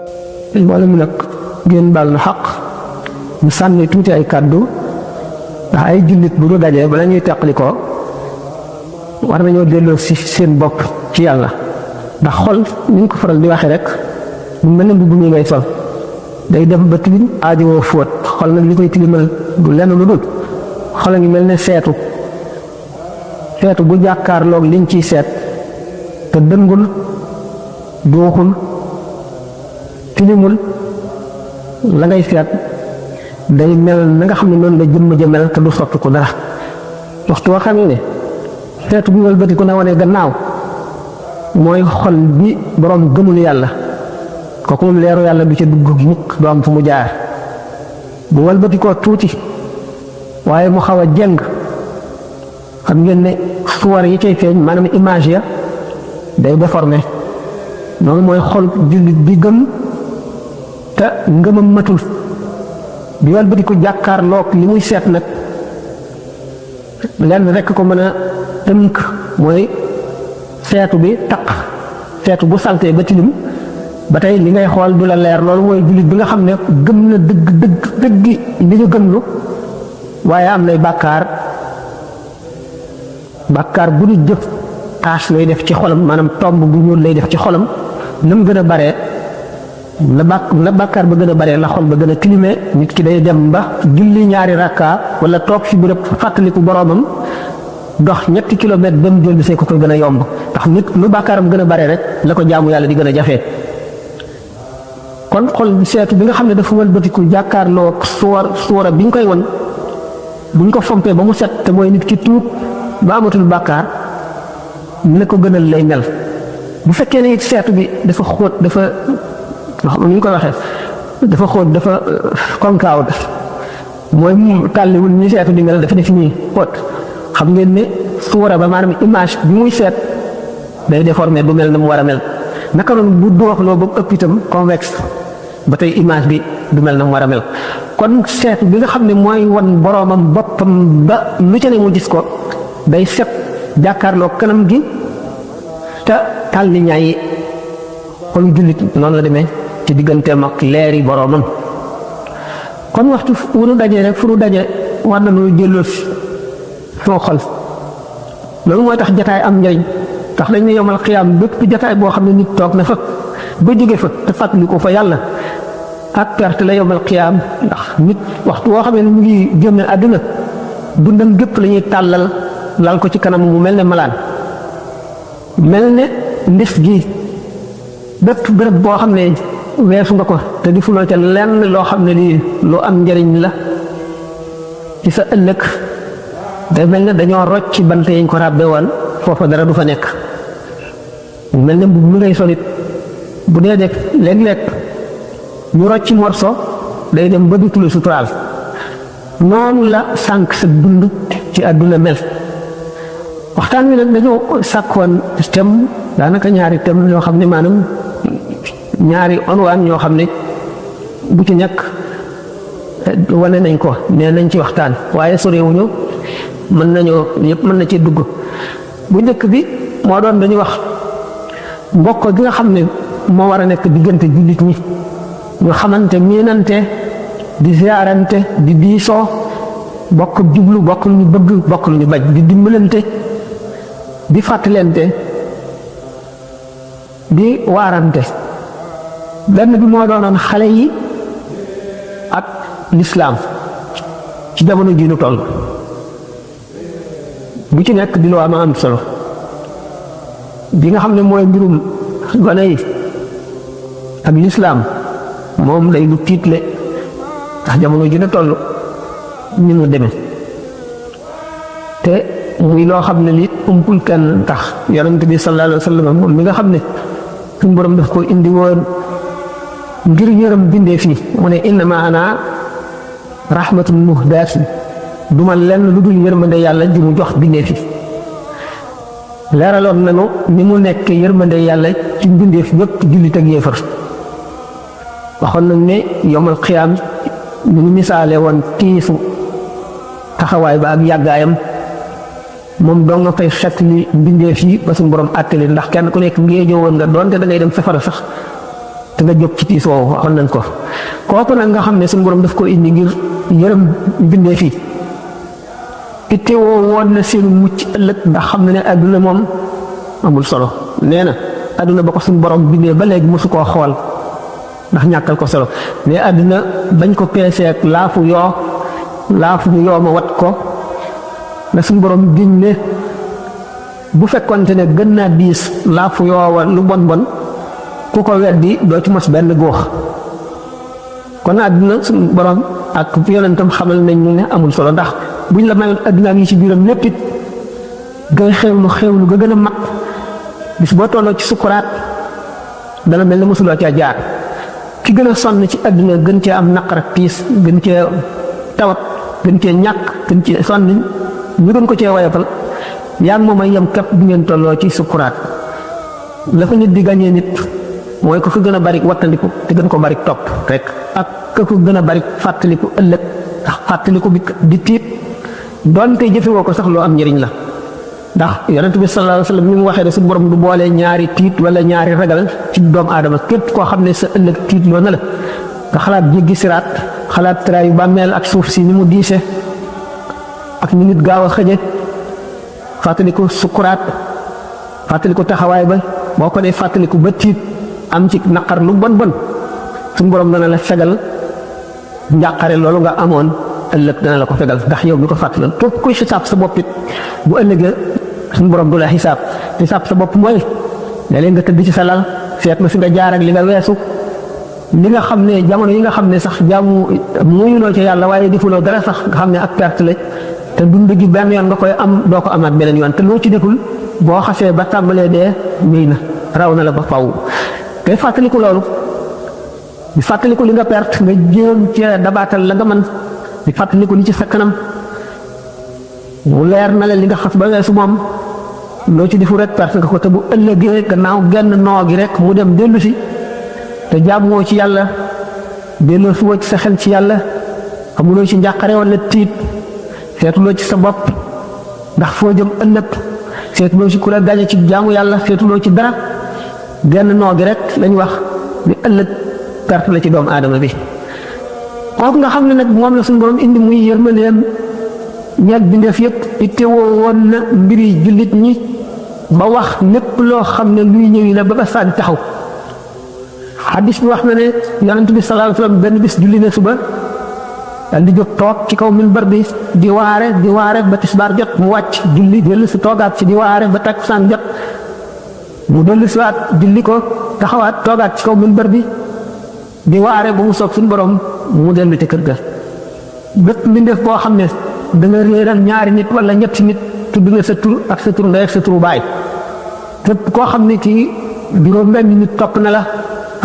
wala mu nag ngeen baal na xaq ñu sànni tuuti ay kàddu ndax ay jullit bu ñu dajee bala ñuy teqali ko war nañoo delloo si seen bopp ci yàlla ndax xol ni ñu ko faral di waxee rek mu mel ne mbubb mi ngay sol day dem ba tilim aajowoo fóot xol nag li koy tilimal du lenn lu dul xol a ngi mel ne seetu bu jàkkaarloog liñ ciy seet te dëngul duuxul tilimul la ngay seet day mel na nga xam ne noonu la jëmm ja mel te du soppi ko dara waxtu woo xam ne seetu bi wëlbati ku na wane gannaaw mooy xol bi boroom gëmul yàlla kooku moom leeru yàlla du ca dugg mukk du am fu mu jaar bu wëlbati koo tuuti waaye mu xaw a jeng xam ngeen ne suwar yi cay feeñ maanaam image ya day déformé noonu mooy xol jullit bi gëm te ngëmam matul bi wëlbati ko jàkkaarloog li muy seet nag lenn rekk ko mën a tënk mooy seetu bi taq seetu bu saltee ba tilim ba tey li ngay xool du la leer loolu mooy jullit bi nga xam ne gëm na dëgg li ñu gëmlu waaye am nay bàkkaar bu ñu jëf taas lay def ci xolam maanaam tomb bu ñuul lay def ci xolam na mu gën a baree la bàkkaar ba gën a baree la xol ba gën a tilimee nit ki day dem ba julli ñaari rakka wala toog fi béréb fàttaliku boroomam dox 3 kilomètres dem jël see ko gën a yomb ndax nit lu bàkkaaram gën a bare rek la ko jaamu yàlla di gën a jafee kon xol seetu bi nga xam ne dafa wëlbatiku jàkkaarloo suwara bi ñu koy won bu ñu ko fompee ba mu set te mooy nit ki tuub ba amatul bàkkaar la ko gënal lay mel bu fekkee ne seetu bi dafa xóot dafa ni ñu koy waxee dafa xóot dafa concave mooy mu tàlliwul ñi seetu di mel dafa def nii xóot xam ngeen ne suura ba maanaam image bi muy seet day déformé du mel na mu war a mel naka noonu bu dooxloo ba mu ëpp itam convexe ba tey image bi du mel na mu war a mel kon seetu bi nga xam ne mooy wan boroomam boppam ba lu ca ne mu gis ko day set jàkkaarloo kanam gi te tàlli ñaay kon jullit noonu la demee ci digganteem ak leeri boroomam kon waxtu wu nu dajee rek fu nu dajee war na nu jëlloo soo xol loolu mooy tax jataay am njëriñ tax dañ ne yomal xiyaam bépp jataay boo xam ne nit toog na fa ba jóge fa te fàttali ko fa yàlla ak perte la yomal xiyaam ndax nit waxtu woo xam ne mu ngi génn àdduna dundam gépp la ñuy tàllal lal ko ci kanam mu mel ne malaan mel ne ndef gi bépp béréb boo xam ne weesu nga ko te di fuloo ca lenn loo xam ne lii lu am njëriñ la ci sa ëllëg day mel ne dañoo rocc ci bant yañ ko ràbbe woon foofa dara du fa nekk mel ne mbubb mi ngay solit bu dee def léeg-léeg ñu rocc morso day dem ba dutula suturaal noonu la sànq sa dund ci àdduna mel waxtaan wi nag dañoo sàkkoon tem daanaka ñaari tem yoo xam ne maanaam ñaari onwaan ñoo xam ne bu ci ñàkk wane nañ ko nee nañ ci waxtaan waaye sorewuñu mën nañoo yëpp mën na ci dugg bu njëkk bi moo doon dañuy wax mbokk gi nga xam ne moo war a nekk diggante jullit ñi ñu xamante miinante di ziarante di diisoo bokk jublu bokk lu ñu bëgg bokk lu ñu bañ di dimbalante di fàttalente di waarante benn bi moo doonoon xale yi ak lislaam ci jamono ji nu toll bu ci nekk di lu am solo bi nga xam ne mooy mbirum gone yi ak lislaam moom day lu tiitle ndax jamono ji nu toll ñu mu demee te muy loo xam ne li umpul kenn tax yonent bi sallallahu alayhi wa sallam moom mi nga xam ne suñu borom daf ko indi woon ngir yërëm bindee fii mu ne innama ana rahmatun muhdaatun duma lenn lu dul yërmande yàlla ji mu jox bindee fi leeraloon nañu ni mu nekk yërmande yàlla ci mbindeef yëpp jullit ak yéefar waxoon nañ ne yomal xiyaam ni mu misaale woon tiisu taxawaay ba ak yàggaayam moom doo nga fay xet li mbindeef yi ba suñu borom àttali ndax kenn ku nekk ngéejoo woon nga doonte da ngay dem safara sax te nga jóg ci tiis woowu waxoon nañ ko kooku nag nga xam ne suñu borom daf ko indi ngir yërëm bindee fii itte woo woon na seen mucc ëllëg ndax xam ne àdduna moom amul solo nee na àdduna ba ko suñu borom bindee ba léegi mosu koo xool ndax ñàkkal ko solo mais àdduna bañ ko peesee ak laafu yoo ma wat ko na suñu borom giñ ne bu fekkonte ne gën naa diis laafu yoo lu bon bon ku ko weddi doo ci mos benn góox kon àdduna suñu borom ak yonentam xamal nañ ne amul solo ndax buñ la mayoon àdduna yi ci biiram lépp it ngay xewlu ga gën a mag bis boo tolloo ci sukkuraat dana mel ne mosuloo caa jaar ki gën a sonn ci àdduna gën cee am naqar ak tiis gën cee tawat gën cee ñàkk gën cee sonn ñu gën ko cee wayafal yaa ngi moom ay yem képp bu ngeen tolloo ci sukkuraat la fa nit di gañee nit mooy ko fa gën a bari wattandiku te gën ko bari topp rek ak ka ko gën a bari fàttaliku ëllëg ndax fàttaliku bi di tiit doonte jëfewoo ko sax loo am njëriñ la ndax yonent bi sallallahu alayhi wa sallam ni mu waxee ne suñu borom du boole ñaari tiit wala ñaari ragal ci doomu aadama képp koo xam ne sa ëllëg tiit loo na la nga xalaat jéggi siraat xalaat traayu bàmmeel ak suuf si ni mu diise ak ni nit gaaw a xëje fàttaliku sukkuraat fàttaliku taxawaay ba boo ko dee fàttaliku ba tiit am ci naqar lu bon bon suñu borom dana la fegal njàqare loolu nga amoon ëllëg dana la ko fegal ndax yow mi ko fàttalal képp kuy xisaab sa bopp it bu ëllëgee suñu borom du la xisaab sa bopp mooy léeg-léeg nga tëdd ci sa lal seet na fi nga jaar ak li nga weesu li nga xam ne jamono yi nga xam ne sax jaamu muyuloo ci yàlla waaye defuloo dara sax nga xam ne ak perte la te dund gi benn yoon nga koy am doo ko amaat beneen yoon te loo ci deful boo xasee ba tàmbalee dee ñëy na raw na la ba faw ngay fàttaliku loolu di fàttaliku li nga perte nga jéem cee dabaatal la nga mën di fàttaliku li ci sa kanam mu leer na la li nga xas ba weesu moom loo ci defu rek perte nga ko te bu ëllëgee gannaaw genn noo gi rek mu dem dellu si te jaamoo ci yàlla delloo si woo ci sa xel ci yàlla amuloo ci njàqare wala tiit seetuloo ci sa bopp ndax foo jëm ëllëg seetuloo ci ku la gañe ci jaamu yàlla seetuloo ci dara genn noo gi rek lañ wax ni ëllëg perte la ci doomu aadama bi kooku nga xam ne nag moom la suñu borom indi muy yërmandeem ñeeg bindeef yëpp ittewoo woon na mbiri jullit ñi ba wax lépp loo xam ne luy ñëwi la ba ba saa di taxaw xadis bi wax na ne yonent bi sallallahu alayhi wa sallam benn bis julli na suba dal di jóg toog ci kaw minbar bi di waare ba tisbaar jot mu wàcc julli dellu si toogaat ci di waare ba takkusaan jot mu dellu si waat julli ko taxawaat toogaat ci kaw minbar bi di waare ba mu soog suñu borom mu dellu ci kër ga bépp mbindeef boo xam ne da nga réeral ñaari nit wala ñetti nit tudd na sa tur ak sa tur ndey ak sa turu baay képp koo xam ne kii juróom benn nit topp na la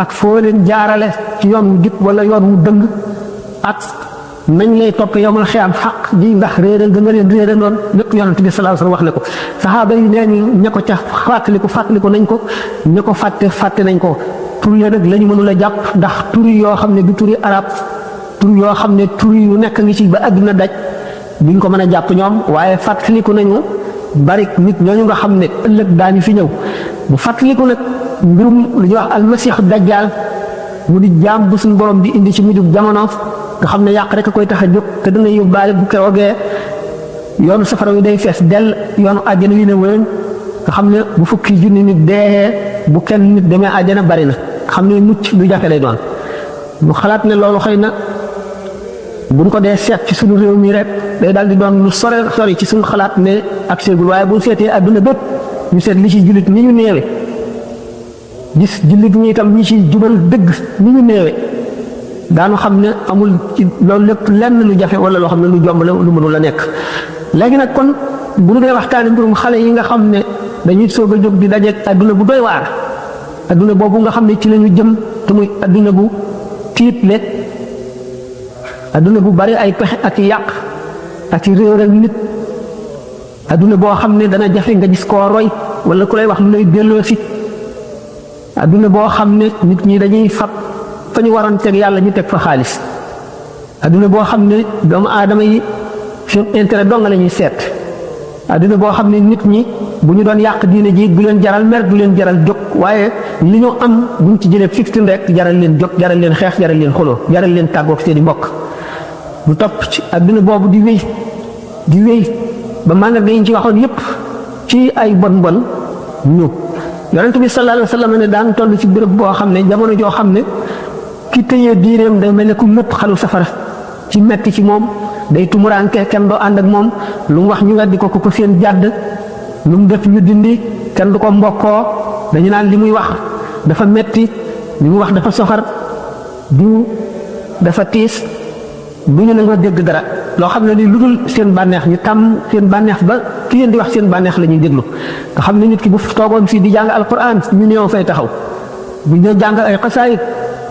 ak foo leen jaarale ci yoon wu jub wala yoon wu dëng ak nañ lay topp yowmal xiyaam xaq ji ndax réeral ga nga leen réeral noonu lépp yonent bi sallallahu alayhi wasallam wax ne ko saxaaba yi nee ñu ña ko ca fàttaliku nañ ko ña ko fàtte nañ ko tur ya nag la ñu mënul a jàpp ndax tur yoo xam ne du turi arab tur yoo xam ne tur yu nekk ngi ci ba àdduna daj duñ ko mën a jàpp ñoom waaye fàttaliku nañu bari nit ñooñu nga xam ne ëllëg daañu fi ñëw bu fàttaliku nag mbirum lu ñuy wax almasiixu dajjaal mu di jaam bu suñu borom di indi ci mujjub jamono nga xam ne yàq rek a koy tax a jóg te dana yóbbaale bu keroogee yoonu safara wi day fees dell yoonu àjjana wi ne wéen nga xam ne bu fukki junni nit dee bu kenn nit demee àjjana bari na xam ne mucc du jafe lay doon mu xalaat ne loolu xëy na buñ ko dee seet ci suñu réew mi rek day daal di doon lu sori ci suñu xalaat ne ak seegul waaye bu seetee àdduna bépp ñu seet li ci jullit ni ñu néewe gis jullit ñi itam ñi ci jubal dëgg ni ñu néewe daanu xam ne amul ci loolu lépp lenn lu jafe wala loo xam ne lu jomb la lu mënul la nekk léegi nag kon bu ñu dee waxtaane mbirum xale yi nga xam ne dañuy soog a jóg di dajeeg àdduna bu doy waar àdduna boobu nga xam ne ci lañu jëm te muy àdduna bu tiitle àdduna bu bari ay pexe ak yàq ak réeral nit àdduna boo xam ne dana jafe nga gis koo roy wala ku lay wax lu lay delloo si àdduna boo xam ne nit ñi dañuy fab fa ñu waroon teg yàlla ñu teg fa xaalis àdduna boo xam ne doomu aadama yi seen intérêt dong la ñuy seet àdduna boo xam ne nit ñi bu ñu doon yàq diine ji du leen jaral mer du leen jaral jóg waaye li ñu am buñ ci jëlee fixtin rek jaral leen jóg jaral leen xeex jaral leen xuloo jaral leen tàggoog seen i mbokk bu topp ci adduna boobu di wéy ba màndarga yi ñu ci waxoon yépp ci ay bon ñu yonent bi sallallahu alayhi wa sallam ne daan toll ci béréb boo xam ne jamono joo xam ne ki tëyee diineem day mel ne ku nëpp xalu safara ci metti ci moom day tumuraanke kenn doo ànd ak moom lu mu wax ñu weddi ko ku ko seen jàdd lu mu def ñu dindi kenn du ko mbokkoo dañu naan li muy wax dafa metti li muy wax dafa soxar du dafa tiis du ñu nangoo dégg dara loo xam ne ni lu dul seen bànneex ñu tàmm seen bànneex ba ki leen di wax seen bànneex la ñuy déglu nga xam ne nit ki bu toogoon fii di jàng alquran ñu ñëw fay taxaw bu ñu jàng ay xasaayit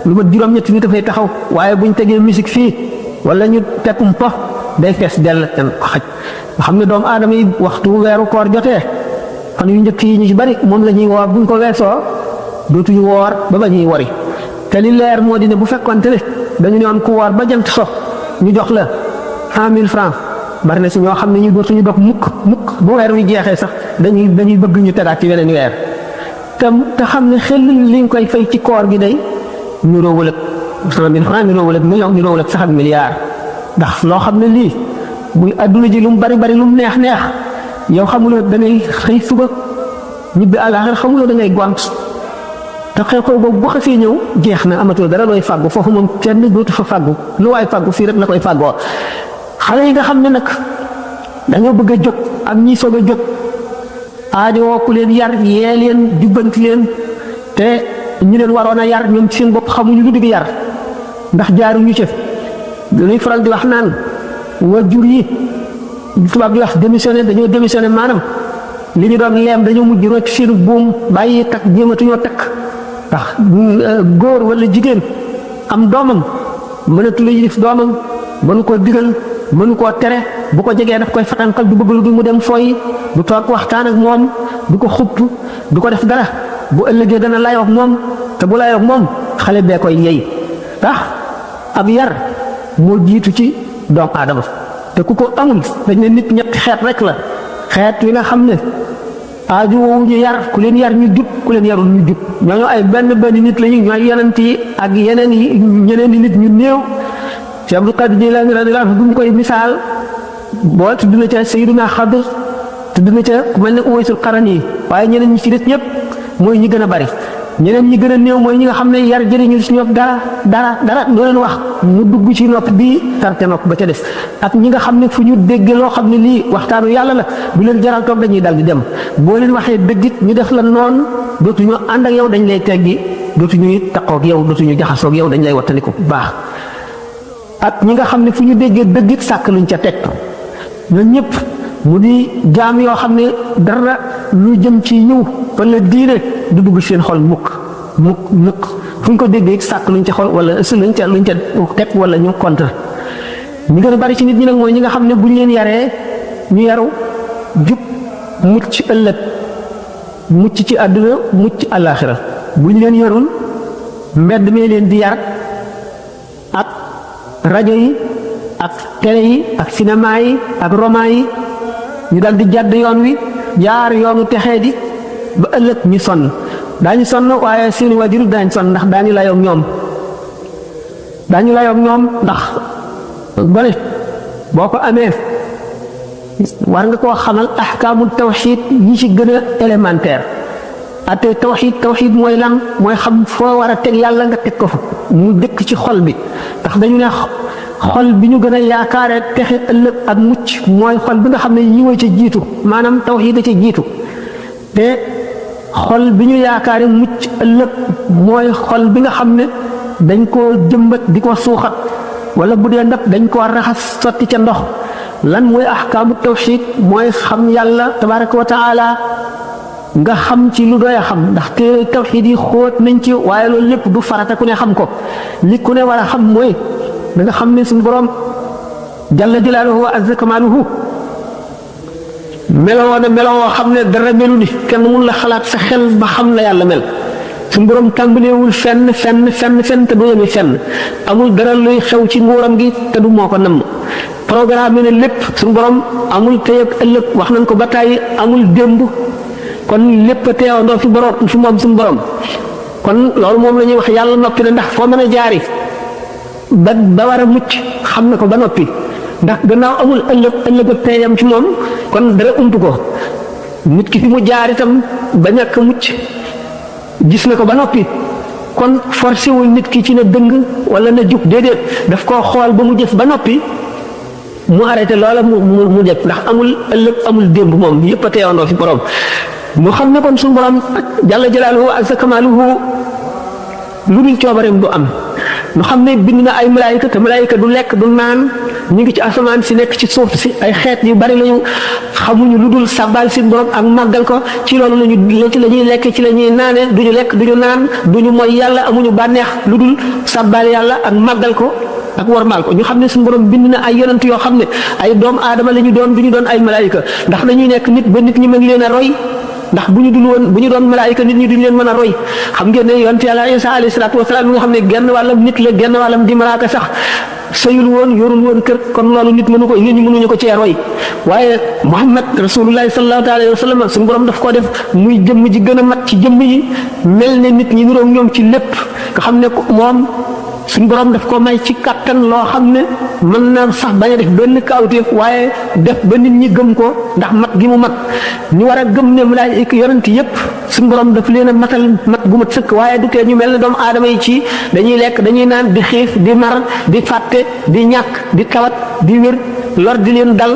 lu ma juróom-ñetti nit dafay taxaw waaye buñ tegee musique fii wala ñu tekkum po day fees dell ten ko xaj nga xam ne doomu aadama yi waxtu weeru koor jotee fan yu njëkk yi ñu ci bari moom la ñuy woor buñ ko weesoo dootuñu woor ba ñuy wori te li leer moo di ne bu fekkonte ne dañu ne woon ku woor ba jant so ñu jox la 100 000 francs bari na si ñoo xam ne ñu dootuñu dog mukk bu weer wi jeexee sax dañuy bëgg ñu tegaat ci weneen weer te xam ne xel li nga koy fay ci koor gi day ñu roowul ak 100 000 francs ñu roowul ak million ñu roowul ak sax ak milliard ndax loo xam ne lii muy adduna ji lu mu bari lu mu neex yow xamuloo da ngay xëy suba ñibbi àllaaxira xamuloo da ngay gont te xew-xew boobu bu xasee ñëw jeex na amatoo dara looy fàggu foofu moom kenn dootu fa fàggu lu waay fàggu fii rek la koy fàggoo xale yi nga xam ne nag dañoo bëgg a jóg ak ñi soog a jóg aajowoo ku leen yar yee leen jubbanti leen te ñu leen waroon a yar ñoom ci seen bopp xamuñu lu digg yar ndax jaaruñu ca dañuy faral di wax naan waajur yi tubaab di wax dañoo démissionné maanaam li ñu doon leem dañoo mujj rocc seen buum bàyyi takk jéematuñoo takk ndax góor wala jigéen am doomam mënatu la yilif doomam mënu ko digal mënu koo tere bu ko jegee daf koy fatankal du bëgg lu du mu dem fooyi du toog waxtaan ak moom du ko xubtu du ko def dara bu ëllëgee dana layoog moom te bu layoog moom xale bee koy yey ndax ab yar moo jiitu ci doomu aadama te ku ko amul dañ ne nit ñetti xeet rek la xeet wi nga xam ne aaju woowu ñu yar ku leen yar ñu jub ku leen yarul ñu jub ñooñu ay benn nit lañu ñooy yonent yi ak ñeneen i nit ñu néew ci Abdul Qadir Jilaani radiyallaahu anhu bu mu koy misaal boo tudd na ca Sayyiduna Xadir tudd na ca ku mel ne Uwaysul Qarani waaye ñeneen ñi ci des ñëpp mooy ñi gën a bari ñeneen ñi gën a néew mooy ñi nga xam ne yar jëriñu si ñoom dara loo leen wax mu dugg ci nopp bii tarte nopp ba ca des ak ñi nga xam ne fu ñu dégg loo xam ne lii waxtaanu yàlla la bu leen jaral toog dañuy dal di dem boo leen waxee dëggit ñu def la noonu dootuñu ànd ak yow dañ lay teggi dootuñu taqoog yow dootuñu jaxasoog yow dañ lay wattandiku bu baax ak ñi nga xam ne fu ñu déggee dëggit sàkk luñ ca teg ñoom ñëpp mu di jaam yoo xam ne dara lu jëm ci ñëw wala diine du dugg seen xol mukk fu ñu ko déggee sàkk luñ ca xol wala luñ ca teg wala ñu contre ñi gën a bari ci nit ñi nag mooy ñi nga xam ne bu ñu leen yaree ñu yaru jub mucc ci ëllëg mucc ci àdduna mucc ci àllaaxira bu ñu leen yarul mbedd mee leen di yar ak rajo yi ak télé yi ak cinéma yi ak roman yi ñu dal di jàdd yoon wi jaar yoonu texee di ba ëllëg ñu sonn daañu sonn waaye seeni waajur daañu sonn ndax daañu layoog ñoom ndax gone boo ko amee war nga koo xamal ahkaamul tawxiid yi ci gën a élémentaire ate tawxiid mooy lan mooy xam foo war a teg yàlla nga teg ko fa mu dëkk ci xol bi ndax dañu ne xol bi ñu gën a yaakaare texe ëllëg ak mucc mooy xol bi nga xam ne yiwa ca jiitu maanaam tawxiid a ca jiitu te xol bi ñu yaakaare mucc ëllëg mooy xol bi nga xam ne dañ koo jëmbat di ko suuxat wala bu dee ndab dañ koo raxas sotti ca ndox lan mooy ahkaamu tawxiid mooy xam yàlla tabaraka wa taala nga xam ci lu doy a xam ndax téere tawxiid yi xóot nañ ci waaye loolu lépp du farata ku ne xam ko li ku ne war a xam mooy da nga xam ne suñu borom jalla jalaaluhu wa azza kamaaluhu meloo na meloo xam ne dara melu ni kenn mun la xalaat sa xel ba xam la yàlla mel suñu borom tàmbaleewul fenn te du yemi fenn amul dara luy xew ci nguuram gi te du moo ko namm programme ne lépp suñu borom amul tey ak ëllëg wax nañ ko ba tàyyi amul démb kon lépp a teewandoo fi borom fi moom suñu borom kon loolu moom la ñuy wax yàlla noppi na ndax foo mën a jaari ba war a mucc xam na ko ba noppi ndax gannaaw amul ëllëg ak teeyam ci moom kon dara ump ko nit ki fi mu jaar itam ba ñàkk mucc gis na ko ba noppi kon forcé wul nit ki ci na dëng wala na jub déedéet daf koo xool ba mu jëf ba noppi mu arrêté loola mu jëf ndax amul ëllëg amul démb moom yëpp a teewandoo fi borom mu xam ne kon suñu borom jalla jalaaluhu azza kamaaluhu lu dul coobareem du am ñu xam ne bind na ay malaayika te malaayika du lekk du naan ñu ngi ci asamaan si nekk ci suuf si ay xeet yu bari lañu xamuñu lu dul sabbal si borom ak màggal ko ci loolu lañu ci la ñuy lekk ci la ñuy naane duñu lekk duñu naan duñu mooy yàlla amuñu bànneex lu dul sabbal yàlla ak màggal ko ak warmaal ko ñu xam ne suñu borom bind na ay yonent yoo xam ne ay doomu aadama la ñu doon du ñu doon ay malaayika ndax dañuy nekk nit ba nit ñi mën leen a roy ndax bu ñu doon malaayika nit ñi duñ leen mën a roy xam ngeen ne yonent yàlla Isa alayhi salaatu wasalaam mi nga xam ne genn wàllam nit la genn wàllam di malaaka sax sëyul woon yorul woon kër kon loolu nit ñi mënuñu ko cee roy waaye Muhammad rasulullahi sallallahu alayhi wa sallam suñu borom daf koo def muy jëmm ji gën a mat ci jëmm yi mel ne nit ñi niroog ñoom ci lépp nga xam ne moom suñu borom daf ko may ci kattan loo xam ne mën na sax bañ a def benn kawteef waaye def ba nit ñi gëm ko ndax mat gi mu mat ñu war a gëm ne malaayika yonent yépp suñu borom daf leen a matal mat gu mat sëkk waaye du tee ñu mel ne doomu aadama yi ci dañuy lekk dañuy naan di xiif di mar di fàtte di ñàkk di tawat di wér lor di leen dal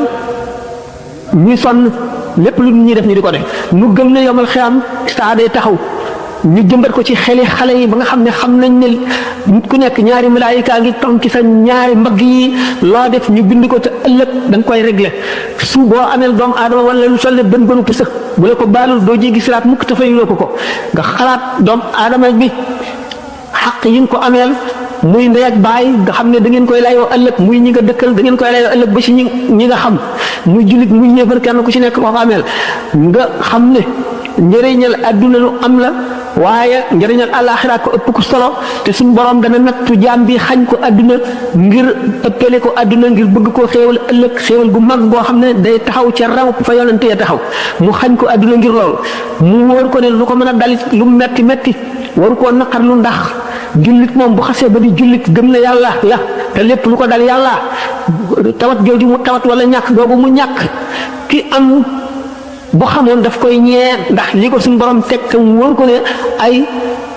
ñuy sonn lépp lu ñuy def ñu di ko def ñu gëm ne yomal xiyam saa day taxaw ñu jëmbat ko ci xeli xale yi ba nga xam ne xam nañ ne nit ku nekk ñaari malaayika ngi tonk ci sa ñaari mbagg yi loo def ñu bind ko te ëllëg da nga koy régler su boo ameel doomu aadama wala lu sol ne bën bënu pësëx bu la ko baalul doo jéggi siraat mukk te fayuloo ko nga xalaat doomu aadama bi xaq yi nga ko ameel muy ndey ak baay nga xam ne da ngeen koy layoo ëllëg muy ñi nga dëkkal da ngeen koy layoo ëllëg ba ci ñi nga xam muy jullit muy ñéefar kenn ku ci nekk koo ko ameel nga xam ne njëriñal adduna lu am la waaye njëriñal àllaaxira ko ëpp ko solo te suñu borom dana nattu jaam bi xañ ko adduna ngir ëppale ko adduna ngir bëgg koo xéewal ëllëg xéewal gu mag goo xam ne day taxaw ca raw fa yonante ya taxaw mu xañ ko adduna ngir loolu mu wóor ko ne lu ko mën a dalit lu metti metti waru koo naqar lu ndax jullit moom bu xasee ba di jullit gëm na yàlla la te lépp lu ko dal yàlla tawat jooju mu tawat wala ñàkk googu mu ñàkk ki am boo xamoon daf koy ñee ndax li ko suñu borom teg te mu wóor ko ne ay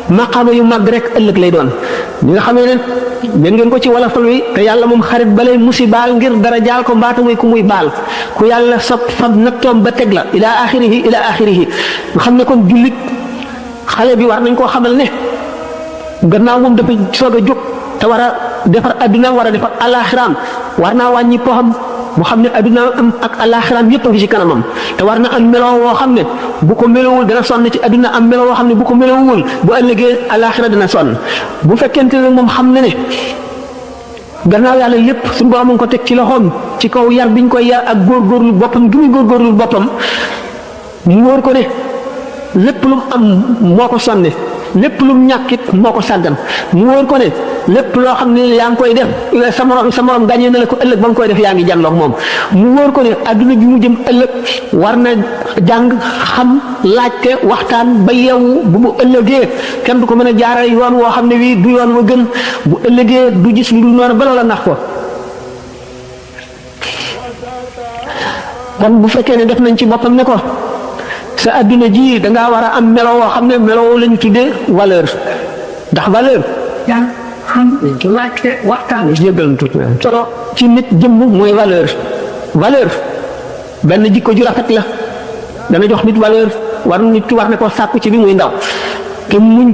maqaama yu mag rek ëllëg lay doon ñi nga xamee ne dégg ngeen ko ci wala fal wi te yàlla moom xarit balay musibaal ngir dara jaal ko mbaata muy ku muy baal ku yàlla sob fab nattoom ba teg la ila axirihi nga xam ne kon jullit xale bi war nañ koo xamal ne gannaaw moom dafa soog a jóg te war a defar adduna war a defar alaxiraam war naa wàññi poxam mu xam ne adduna am ak alaxiraam yëpp a ngi ci kanamam te war na am meloo woo xam ne bu ko melowul dana sonn ci adduna am meloo woo xam ne bu ko melowul bu ëllëgee alaxira dana sonn bu fekkente ne moom xam na ne gannaaw yàlla lépp suñu borom ko teg ci loxoom ci kaw yar biñ koy yar ak góorgóorlu boppam gi muy góorgóorlu boppam mu wóor ko ne lépp lu mu am moo ko sonne lépp lu mu ñàkkit moo ko sàggan mu wóor ko ne lépp loo xam ne yaa ngi koy def sa morom gàññee na la ko ëllëg ba nga koy def yaa ngi jànloog moom mu wóor ko ne adduna bi mu jëm ëllëg war na jàng xam laajte waxtaan ba yeewu bu mu ëllëgee kenn du ko mën a jaarale yoon woo xam ne wii du yoon wa gën bu ëllëgee du gis lu noonu ba loola nax ko kon bu fekkee ne def nañ ci boppam ne ko sa adduna ji dangaa war a am melo woo xam ne melo la ñu tuddee valeur ndax valeur yaa xam ci laajte waxtaan jéggal tuuti solo ci nit jëmm mooy valeur benn jikko ju rafet la dana jox nit valeur nit ki war ne ko sàkku ci bi muy ndaw te muñ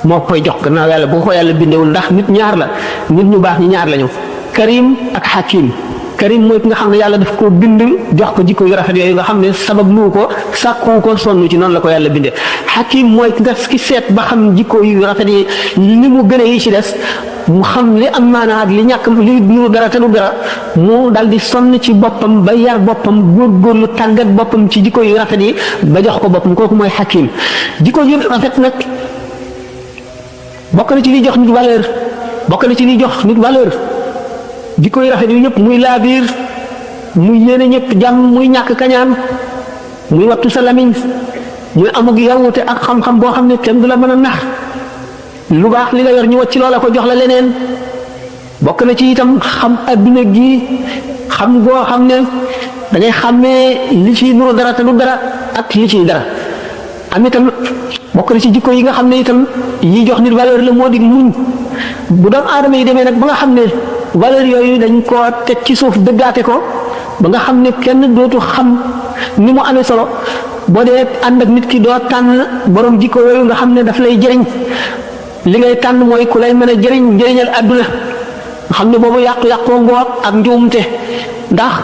moo koy jox gannaaw yàlla bu ko yàlla bindewul ndax nit ñaar la nit ñu baax ñi ñaar lañu karim ak hakim karim mooy ki nga xam ne yàlla daf ko bind jox ko jikko yu rafet yooyu nga xam ne sabab lu ko sàkku ko sonn ci noonu la ko yàlla bindee hakim mooy ki seet ba xam jikko yu rafet yi ni mu gën a yi ci des mu xam li am maanaa ak li ñàkk li nu dara te du dara mu dal di sonn ci boppam ba yar boppam góorgóorlu tàggat boppam ci jikko yu rafet yi ba jox ko boppam kooku mooy hakim jikko yu rafet nag bokk na ci li jox nit valeur jikko yi rafet yu yëpp muy laabiir muy yéene ñëpp jàmm muy ñàkk kañaan muy wattu sa lamiñ muy amug yawute ak xam-xam boo xam ne kenn du la mën a nax lu baax li nga yor ñu wacc loola ko jox la leneen bokk na ci itam xam adduna gi xam goo xam ne da ngay xàmmee li ci nuru dara te du dara ak li ciy dara am itam bokk na ci jikko yi nga xam ne itam yi jox nit valeur la moo di muñ bu doom aadama yi demee nag ba nga xam ne valeur yooyu dañ koo teg ci suuf dëggaate ko ba nga xam ne kenn dootu xam ni mu amee solo boo dee ànd ak nit ki doo tànn borom jikko yooyu nga xam ne daf lay jëriñ li ngay tànn mooy ku lay mën a jëriñ njëriñal àdduna nga xam ne boobu yàqu-yàqoo ngoog ak njuumte ndax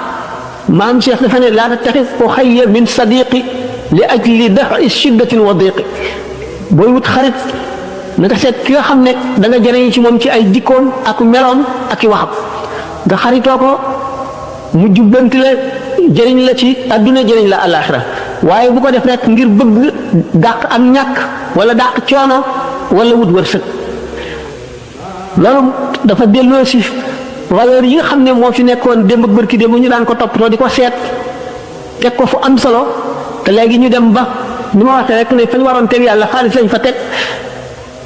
maam Cheikh dafa ne laa tattaxis ko xayya min sadiqi li ajli dafi shiddatin wa diqi booy wut xarit nanga seet ki nga xam ne da nga jëriñ ci moom ci ay jikkoom ak meloom ak i waxam nga xaritoo ko mu jubbanti la jëriñ la ci àdduna jëriñ la àllaaxira waaye bu ko def rek ngir bëgg dàq ak ñàkk wala dàq coono wala wut wërsëg loolu dafa delloo si valeur yi nga xam ne moo fi nekkoon démb ak bërki démb ñu daan ko toppatoo di ko seet teg ko fu am solo te léegi ñu dem ba ni ma waxee rek ne fañ waroon teg yàlla xaalis lañ fa teg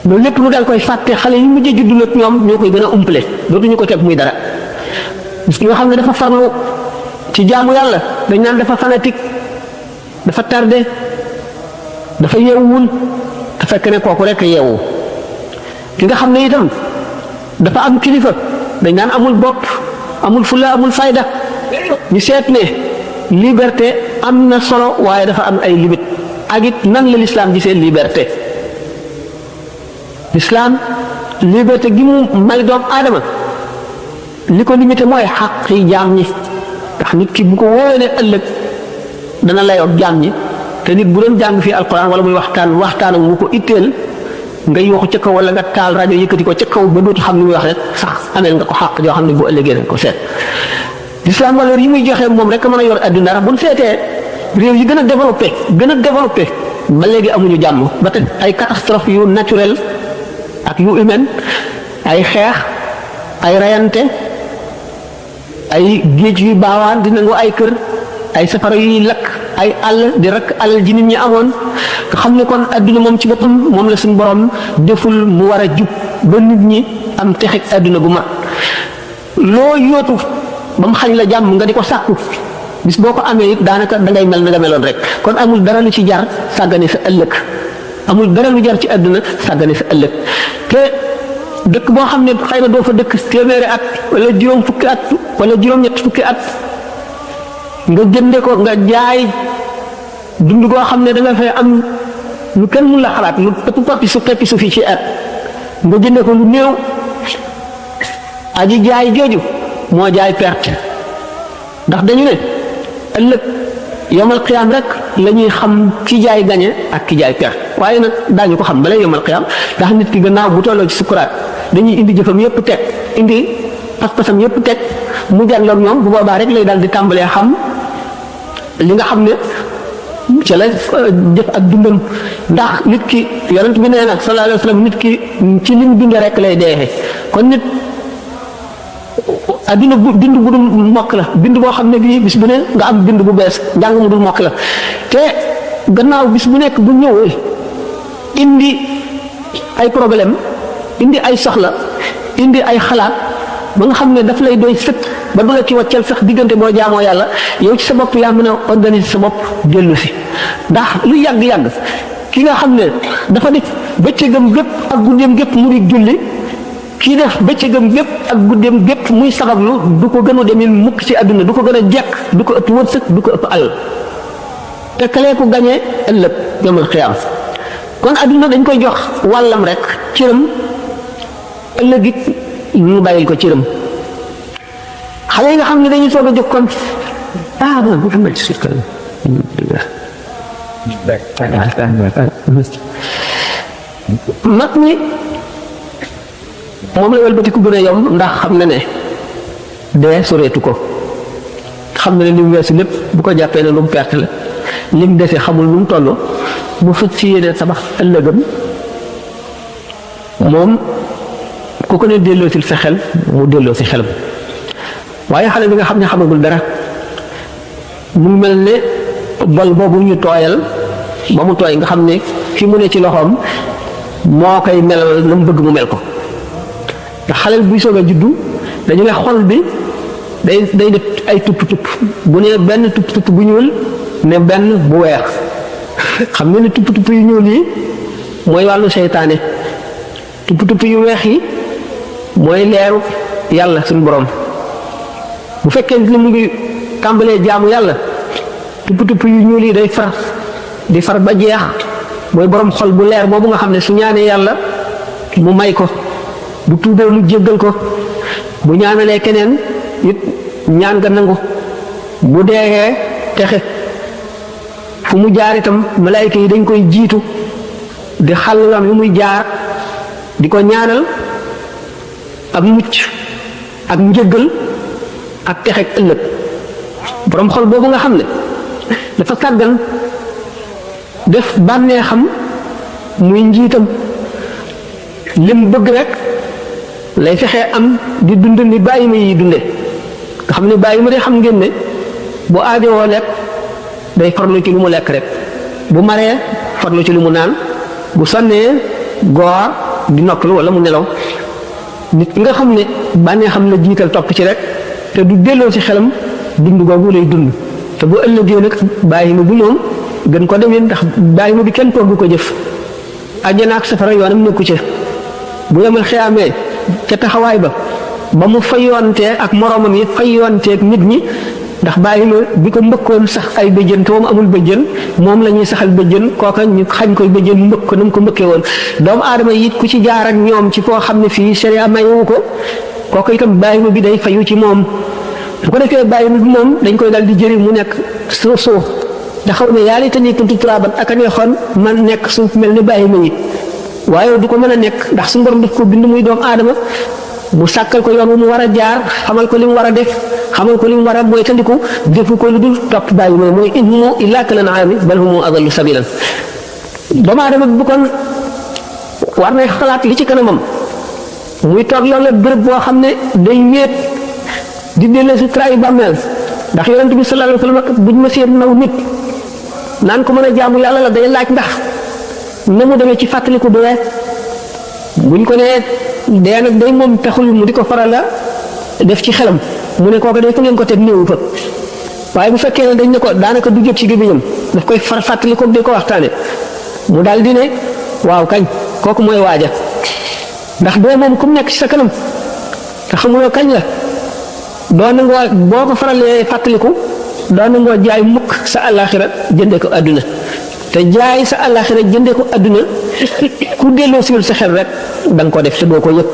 loolu lépp lu dal koy fàtte xale yi mujjee juddu nag ñoom ñoo koy gën a umpale dootuñu ko teg muy dara parce que ñoo xam ne dafa farlu ci jaamu yàlla dañ naan dafa fanatique dafa tardé dafa yeewul te fekk ne kooku rek yeewu ki nga xam ne itam dafa am kilifa dañ naan amul bopp amul fulla amul fayda ñu seet ne liberté am na solo waaye dafa am ay limite ak it nan la l'islam gisee liberté l'islam liberté gi mu may doom aadama li ko limité mooy xaq yi jaam ñi ndax nit ki bu ko wóoree ne ëllëg dana layoog jaam ñi te nit bu doon jàng fii alquran wala muy waxtaan ak mu ko itteel nga yooxu ca kaw wala nga taal rajo yëkkati ko ca kaw ba dootu xam ni muy wax rek sax ameel nga ko xàq joo xam ne bu ëllëgee nañ ko seet l'islam valeur yi muy joxe moom rek mën a yor adduna ndax bu ñu seetee réew yi gën a développé ba léegi amuñu jàmm ba te ay catastrophe yu naturel ak yu humaine ay xeex ay rayante ay géej yu baawaan di nangu ay kër ay safara yuy lakk ay àll di rakk alal ji nit ñi amoon nga xam ne kon adduna moom ci boppam moom la suñu borom deful mu war a jub ba nit ñi am texeg adduna bu mat loo yootu ba mu xañ la jàmm nga di ko sàkku bis boo ko amee it daanaka dangay mel na nga meloon rek kon amul dara lu ci jar sàggane sa ëllëg amul dara lu jar ci adduna sàggane sa ëllëg te dëkk boo xam ne xëy na doo fa dëkk téeméeri at wala juróom fukki at wala juróom-ñett fukki at nga jënde ko nga jaay dund goo xam ne da nga fay am lu kenn mun la xalaat lu peppi su fi ci at nga jënde ko lu néew aji jaay jooju moo jaay perte ndax dañu ne ëllëg yomal xiyaam rek la ñuy xam ki jaay gañe ak ki jaay perte waaye nag daañu ko xam balay yomal xiyaam ndax nit ki gannaaw bu tolloo ci sukuraat dañuy indi jëfam yépp teg indi pas-pasam yépp teg mu jàlloog ñoom bu boobaa rek lay daal di tàmbalee xam li nga xam ne ca la jëf ak dundam ndax nit ki yonent bi nee nag sallallahu alayhi wa sallam nit ki ci lim dundee rek lay deexee kon nit adduna bu bind bu dul mokk la bind boo xam ne bii bis bu ne nga am bind bu bees njàng mu dul mokk la te gannaaw bis bu nekk bu ñëwee indi ay problème indi ay soxla indi ay xalaat ba nga xam ne daf lay doy sëkk ba du la ci wàccal sax diggante boo jaamoo yàlla yow ci sa bopp yaa mën a organiser sa bopp dellu si ndax lu yàgg-yàgg ki nga xam ne dafa def bëccëgam gépp ak guddeem gépp mu di julli kii def bëccëgam gépp ak guddeem gépp muy sabablu du ko gën a demin mukk ci àdduna du ko gën a jekk du ko ëpp wërsëg du ko ëpp alal te kalee ko gañee ëllëg yomal xiyaam kon àdduna dañ koy jox wàllam rek cëram ëllëg it ñu bàyyil ko cëram xale yi nga xam ne dañuy soog a jóg kon Muhammad mag ñi moom la wëlbatiku gën a yomb ndax xam na ne dee soreetu ko xam na ne li mu weesu lépp bu ko jàppee ne lu mu perte la li mu dese xamul lu mu toll mu fëj ci yéene tabax ëllëgam moom ku ko ne delloosil sa xel mu delloo si xelam waaye xale bi nga xam ne xamagul dara mu mel ne bol boobu ñu tooyal ba mu tooy nga xam ne fi mu ne ci loxoom moo koy melal na mu bëgg mu mel ko ndax xale buy soog a juddu dañu ne xol bi day def ay tupp bu ne benn tupp bu ñuul ne benn bu weex xam nga ne tupp yu ñuul yi mooy wàllu seytaane tupp yu weex yi mooy leeru yàlla suñu borom bu fekkee ni mu ngi tàmbalee jaamu yàlla tupp yu ñuul yi day far ba jeex mooy borom xol bu leer boobu nga xam ne su ñaanee yàlla mu may ko bu tuubee mu jéggal ko bu ñaanalee keneen it ñaan nga nangu bu deexee texe fu mu jaar itam malaayka yi dañ koy jiitu di xàll yu muy jaar di ko ñaanal ak mucc ak njëggal ak texe ëllëg borom xol boobu nga xam ne dafa sàggan def bànnee xam muy njiitam lim bëgg rek lay fexee am di dund ni bàyyi ma yi dunde nga xam ne bàyyi ma de xam ngeen ne bu aajowoo lekk day farlu ci lu mu lekk rek bu maree farlu ci lu mu naan bu sonnee goor di noppalu wala mu nelaw nit ki nga xam ne bànnee xam la jiital topp ci rek te du delloo ci xelam dund googu lay dund te bu ëllëgee nag bàyyi ma bu moom gën ko demee ndax bàyyi ma bi kenn togg ko jëf àjjana ak safara yoonam nekku ca bu yemal xiyaamee ca taxawaay ba mu fayontee ak moroomam yi fayonteeg nit ñi ndax bàyyi ma bi ko mbëkkoon sax ay bëjjën te moom amul bëjjën moom la ñuy saxal bëjjën kooka ñu xañ koy bëjjën mu mbëkk ko na mu ko mbëkkee woon doomu aadama yi ku ci jaar ak ñoom ci koo xam ne fii sharia mayewu ko kooka itam bàyyi ma bi day fayu ci moom bu ko defee bàyyi ma bi moom dañ koy dal di jëri mu nekk suuf ndax xaw ne yàlla te kuntu turaaban ak a neexoon man nekk suuf mel ni bàyyi ma yi waaye du ko mën a nekk ndax suñu borom daf ko bind muy doomu aadama mu sàkkal ko yoon wu mu war a jaar xamal ko li mu war a def xamal ko li mu war a moytandiku defu ko lu dul topp bàyyi ma mooy in humu illaa kal an'aami bal hum adallu sabiilan doomu aadama bu kon war nay xalaat li ci kanamam muy toog loolu bërëb boo xam ne day wéet di delloo si trahi bàmmeel ndax yonent bi sallallahu alayhi wa sallam buñ ma seet naw nit naan ko mën a jaamu yàlla la day laaj ndax na mu demee ci fàttaliku dee buñ ko nee dee nag day moom taxul mu di ko faral la def ci xelam mu ne kooku day fu ngeen ko teg néewu fa waaye bu fekkee ne dañ ne ko daanaka du jot ci gémmiñam daf koy fàttaliku di ko waxtaane mu daal di ne waaw kañ kooku mooy waaja ndax dee moom ku mu nekk ci sa kanam te xamuloo kañ la doo nangoo boo ko faralee fàttaliku doo nangoo jaay mukk sa àllaaxira jënde ko àdduna te jaay sa àllaaxira jënde ko àdduna ku delloo siwul sa xel rek da nga ko def te doo ko yëg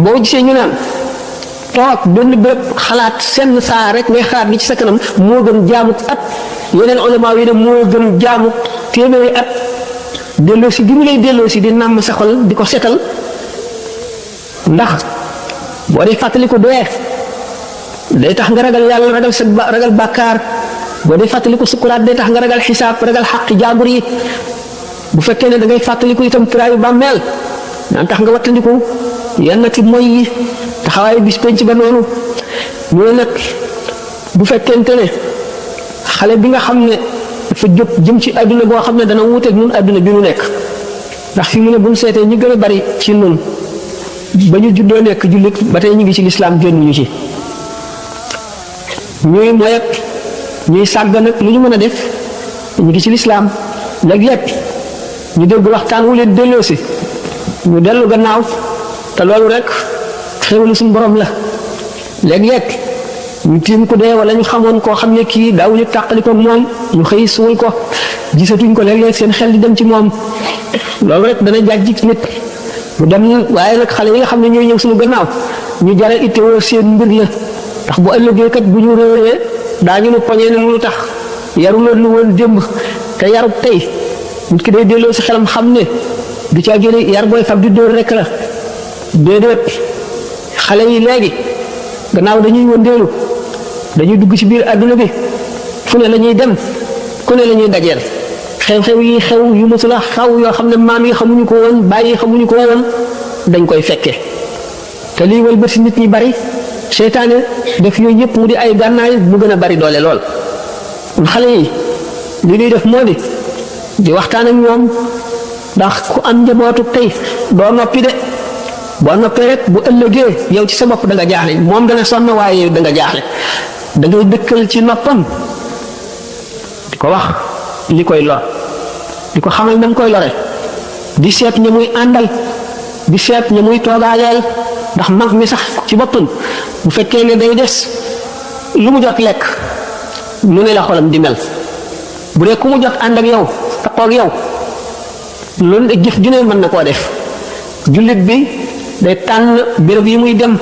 boo gisee ñu naan toog benn bépp xalaat senn saa rek ngay xalaat li ci sa kanam moo gën jaamu at yeneen ulama yi ne moo gën jaamu téeméeri at delloo si gi mu lay delloo si di nàmm sa xol di ko setal ndax boo dee fàttaliku dee day tax nga ragal yàlla ragal bàkkaar boo dee fàttaliku sukuraat day tax nga ragal xisaab ragal xaqi jaambur yi bu fekkee ne da ngay fàttaliku itam turaayu bàmmeel naan tax nga wattandiku yenn ci moy yi taxawaayu bis penc ba noonu ñu ne nag bu fekkente ne xale bi nga xam ne dafa jóg jëm ci àdduna boo xam ne dana wuuteeg ñun àdduna bi nu nekk ndax fi mu ne bu ñu seetee ñi gën a bari ci nun ba ñu juddoo nekk jullit ba tey ñu ngi ci lislaam génnuñu ci ñuy moy ak ñuy sàgg nag lu ñu mën a def ñu ngi ci lislaam léeg-léeg ñu dégg waxtaan wu leen delloosi ñu dellu gannaaw te loolu rek xéwalu suñu borom la léeg-léeg ñu tiim ko dee wala ñu xamoon koo xam ne kii daawuñu tàqali ko moom ñu xëy suul ko gisatuñ ko léeg-léeg seen xel di dem ci moom loolu rek dana jàjj nit mu dem waaye nag xale yi nga xam ne ñooy ñëw suñu gannaaw ñu jare ittewoo seen mbir la ndax bu ëllëgee kat bu ñu réeree daañu nu poñee ne lu tax yaruloon lu woon démb te yarub tey nit ki day delloo si xelam xam ne du caa génne yar booy fab di dóor rek la déedéet xale yi léegi gannaaw dañuy wëndeelu dañuy dugg ci biir àdduna bi fu ne la ñuy dem ku ne la ñuy dajeel xew-xew yi xew yu mësula xaw yoo xam ne maam yi xamuñu ko woon bàyyi xamuñu ko woon dañ koy fekke te lii wëlbati nit ñi bari seytaane def yooyu yëpp mu di ay gànnaay mu gën a bari doole lool. xale yi li ñuy def moo di waxtaan ak ñoom ndax ku am njabootu tey doo noppi de boo noppee rek bu ëllëgee yow ci sa bopp da nga jaaxle moom dana sonn waaye da nga jaaxle da ngay dëkkal ci noppam di ko wax li koy lor di ko xamal na nga koy lore di seet ña muy àndal di seet ña muy toogaaleel ndax mag mi sax ci boppam bu fekkee ne day des lu mu jot lekk nu ne la xolam di mel bu dee ku mu jot ànd ak yow taxaw ak yow loolu de jëf ju ne mën na koo def jullit bi day tànn béréb yi muy dem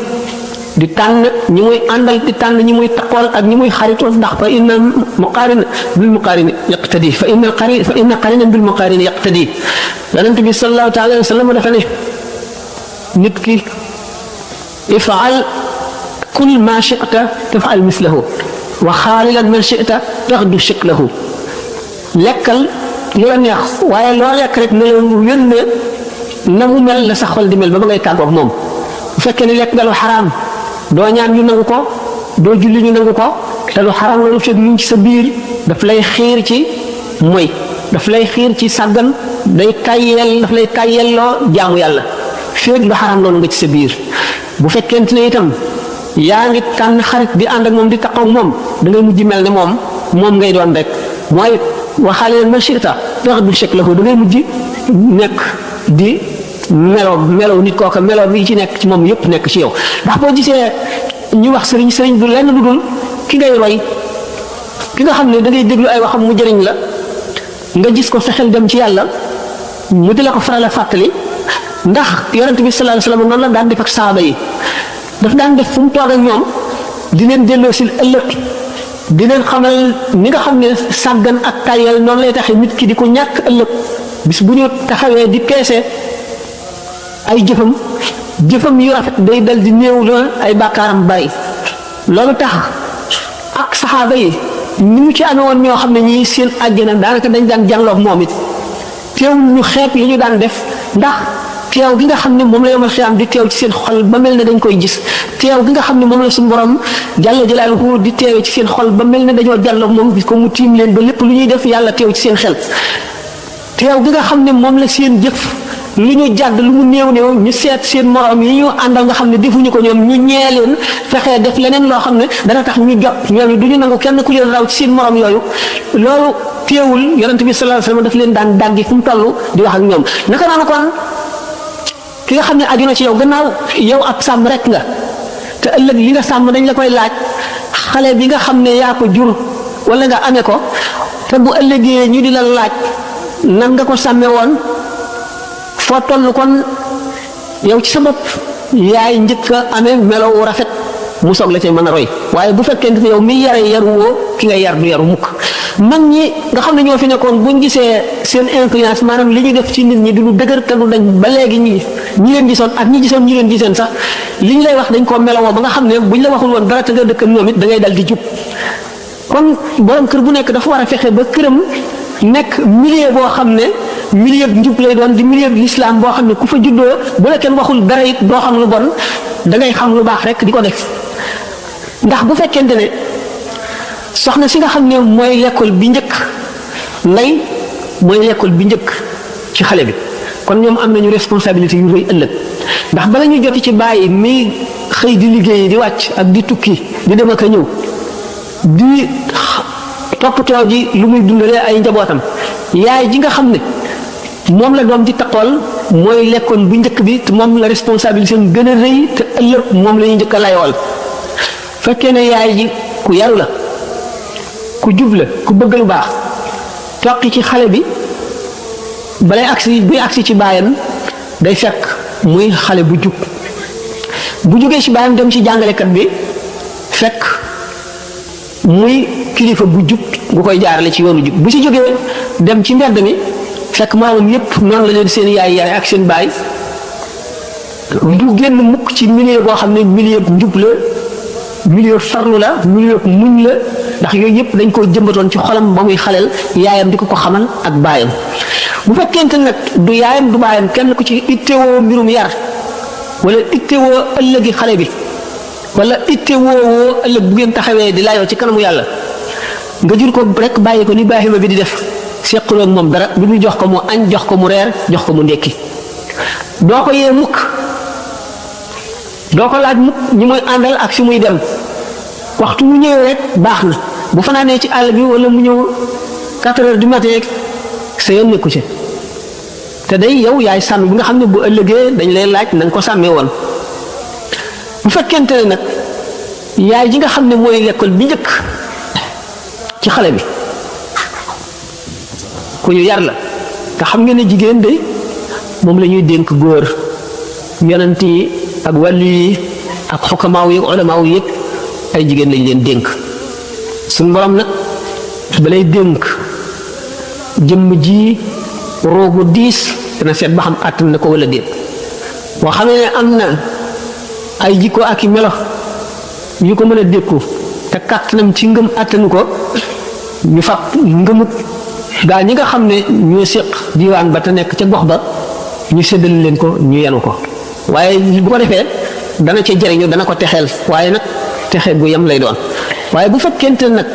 di tànn ñi muy àndal di tànn ñi muy taxawal ak ñi muy xaritool ndax fa inna muqaarin bil muqaarin yaqtadi fa inna qarinan bil muqaarin yaqtadi yonent bi sallallahu taala alayhi wa sallam dafa ne nit ki ifal kul ma chita tafal mislahu wa xaalilan man chita taxdu shiklahu lekkal li la neex waaye loo lekk rek ne wén ne na mu mel la sa xol di mel ba ngay tàggoog moom bu fekkee ne lekk nga lu xaraam doo ñaan ñu nangu ko doo julli ñu nangu ko te lu xaraam loolu fekk ñu ci sa biir daf lay xiir ci moy daf lay xiir ci sàggan daf lay tàyyelloo jaamu yàlla fekk lu xaraam loolu nga ci sa biir bu fekkente ne itam yaa ngi tànn xarit di ànd ak moom di taxaw moom da ngay mujj mel ne moom ngay doon rek mooy waxaale leen man chita tax du chek la ko da ngay mujj nekk di melow nit kooka melow bi ci nekk ci moom yëpp nekk ci yow ndax boo gisee ñu wax sëriñ du lenn lu dul ki ngay roy ki nga xam ne da ngay déglu ay waxam mu jëriñ la nga gis ko sa xel dem ci yàlla mu di la ko faral a fàttali ndax yonent bi sallallahu alayhi wasallam noonu la daan def ak saaba yi daf daan def fu mu toog ak ñoom di leen delloo si ëllëg di leen xamal ni nga xam ne sàggan ak tayal noonu lay taxee nit ki di ko ñàkk ëllëg bis bu ñu taxawee di peese ay jëfam yu rafet day dal di néew la ay bàkkaaram bàyyi loolu tax ak saxaaba yi ni mu ci amee woon ñoo xam ne ñii seen àjjana daanaka dañ daan jànloog moom it teewul ñu xeeb li ñu daan def ndax teew gi nga xam ne moom la yomal xiyaam di teew ci seen xol ba mel ne dañ koy gis teew gi nga xam ne moom la suñu borom jàlla jalaaluhu di teewee ci seen xol ba mel ne dañoo jàlloog moom gis ko mu tiim leen ba lépp lu ñuy def yàlla teew ci seen xel teew gi nga xam ne moom la seen jëf lu ñu jàdd lu mu néew ñu seet seen morom yi ñu àndal nga xam ne defuñu ko ñoom ñu ñee leen fexee def leneen loo xam ne dana tax ñu jot ñooñu du ñu nangu kenn ku leen raw ci seen morom yooyu loolu teewul yonent bi sallallahu alayhi wasallam daf leen daan dàggi fu mu toll di wax ak ñoom naka noonu kon ki nga xam ne aju na ci yow gannaaw yow ab sàmm rek nga te ëllëg li nga sàmm dañ la koy laaj xale bi nga xam ne yaa ko jur wala nga amee ko te bu ëllëgee ñu di la laaj nan nga ko sàmme woon foo toll kon yow ci sa bopp yaay njëkk a amee melow rafet mu soog la ci mën a roy waaye bu fekkee ne yow mi yare yaruwoo ki nga yar du yaru mukk mag ñi nga xam ne ñoo fi nekkoon buñ gisee seen influence maanaam li ñu def ci nit ñi du lu dëgër te du dañ ba léegi ñi leen gisoon ak ñi gisoon ñi leen giseen sax li ñu lay wax dañ koo melowoo ba nga xam ne buñ la waxul woon dara te nga dëkk ñoom it da ngay dal di jub kon borom kër bu nekk dafa war a fexe ba këram nekk milieu boo xam ne milieu njub lay doon di milieu l'islam boo xam ne ku fa juddoo bu la kenn waxul dara it doo xam lu bon da ngay xam lu baax rek di ko def ndax bu fekkente ne soxna si nga xam ne mooy l'école bi njëkk ndey mooy l'école bi njëkk ci xale bi kon ñoom am nañu responsabilité yu rëy ëllëg ndax bala ñu joti ci bàyyi mi xëy di liggéey di wàcc ak di tukki di dem ak a ñëw di toppatoo ji lu muy dundalee ay njabootam yaay ji nga xam ne moom la doom di taqool mooy lekkoon bu njëkk bi te moom la responsabilité gën a rëy te ëllëg moom la ñuy njëkk a layool fekkee ne yaay ji ku yaru la ku jub la ku bëgg lu baax toqi ci xale bi balay agsi buy agsi ci baayam day fekk muy xale bu jub bu jógee ci baayam dem ci jàngalekat bi fekk muy kilifa bu jub gu koy jaarale ci yoonu jub bu ci jógee dem ci mbedd mi fekk maamam yépp noonu la leen seen yaay ak seen baay du génn mukk ci milieu boo xam ne milieu njub la milieu farlu la milieu muñ la ndax yooyu yëpp dañ koo jëmbatoon ci xolam ba muy xaleel yaayam di ko xamal ak baayam bu fekkente nag du yaayam du baayam kenn ku ci ittewoo mbirum yar wala ittewoo ëllëgi xale bi wala itte woowoo ëllëg bu ngeen taxawee di laayoo ci kanamu yàlla nga jur ko rek bàyyi ko ni baaxima bi di def sequloo ak moom dara lu ñu jox ko mu añ jox ko mu reer jox ko mu ndekki doo ko yee mukk doo ko laaj mukk ñi muy àndal ak si muy dem waxtu mu ñëwee rek baax na bu fanaanee ci àll bi wala mu ñëw 4 heures du matin sa yoon nekku ci te day yow yaay sàmm bi nga xam ne bu ëllëgee dañ lay laaj na nga ko sàmmee woon bu fekkente ne nag yaay ji nga xam ne mooy l'école bi njëkk ci xale bi ku ñu yar la te xam nga ne jigéen de moom la ñuy dénk góor yonent yi ak wàllu yi ak xukamaaw yi ak ulamaaw yi yëpp ay jigéen lañ leen dénk suñu borom nag balay dénk jëmm ji roogu diis dana seet ba xam àttan na ko wala déet boo xamee ne am na ay jikko ak i melo yu ko mën a dékku te kàttanam ci ngëm àttanu ko ñu fab ngëmut gaa ñi nga xam ne ñoo séq diwaan ba te nekk ca gox ba ñu séddal leen ko ñu yenu ko waaye bu ko defee dana ca jëriñu dana ko texeel waaye nag texe gu yem lay doon waaye bu fekkente nag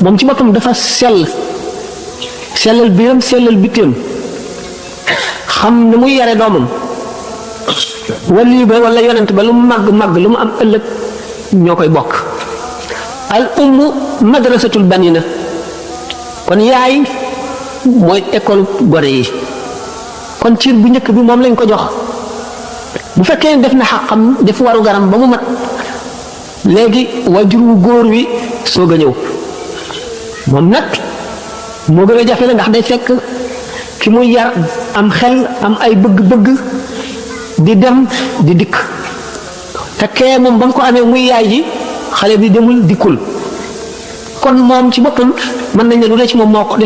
moom ci boppam dafa sellal biiram sellal bitteem xam ne muy yare doomam wali ba wala yonent ba lu mu màgg lu mu am ëllëg ñoo koy bokk al ummu madrasatul banina kon yaay mooy école gone yi kon ciir bu njëkk bi moom lañ ko jox bu fekkee def na xaqam def waru garam ba mu mat léegi wajur wu góor wi soog a ñëw moom nag moo gën a jafe la ndax day fekk ki muy yar am xel am ay bëgg-bëgg di dem di dikk te kee moom ba nga ko amee muy yaay ji xale bi demul dikkul kon moom ci boppam mën nañ ne lu ne ci moom moo ko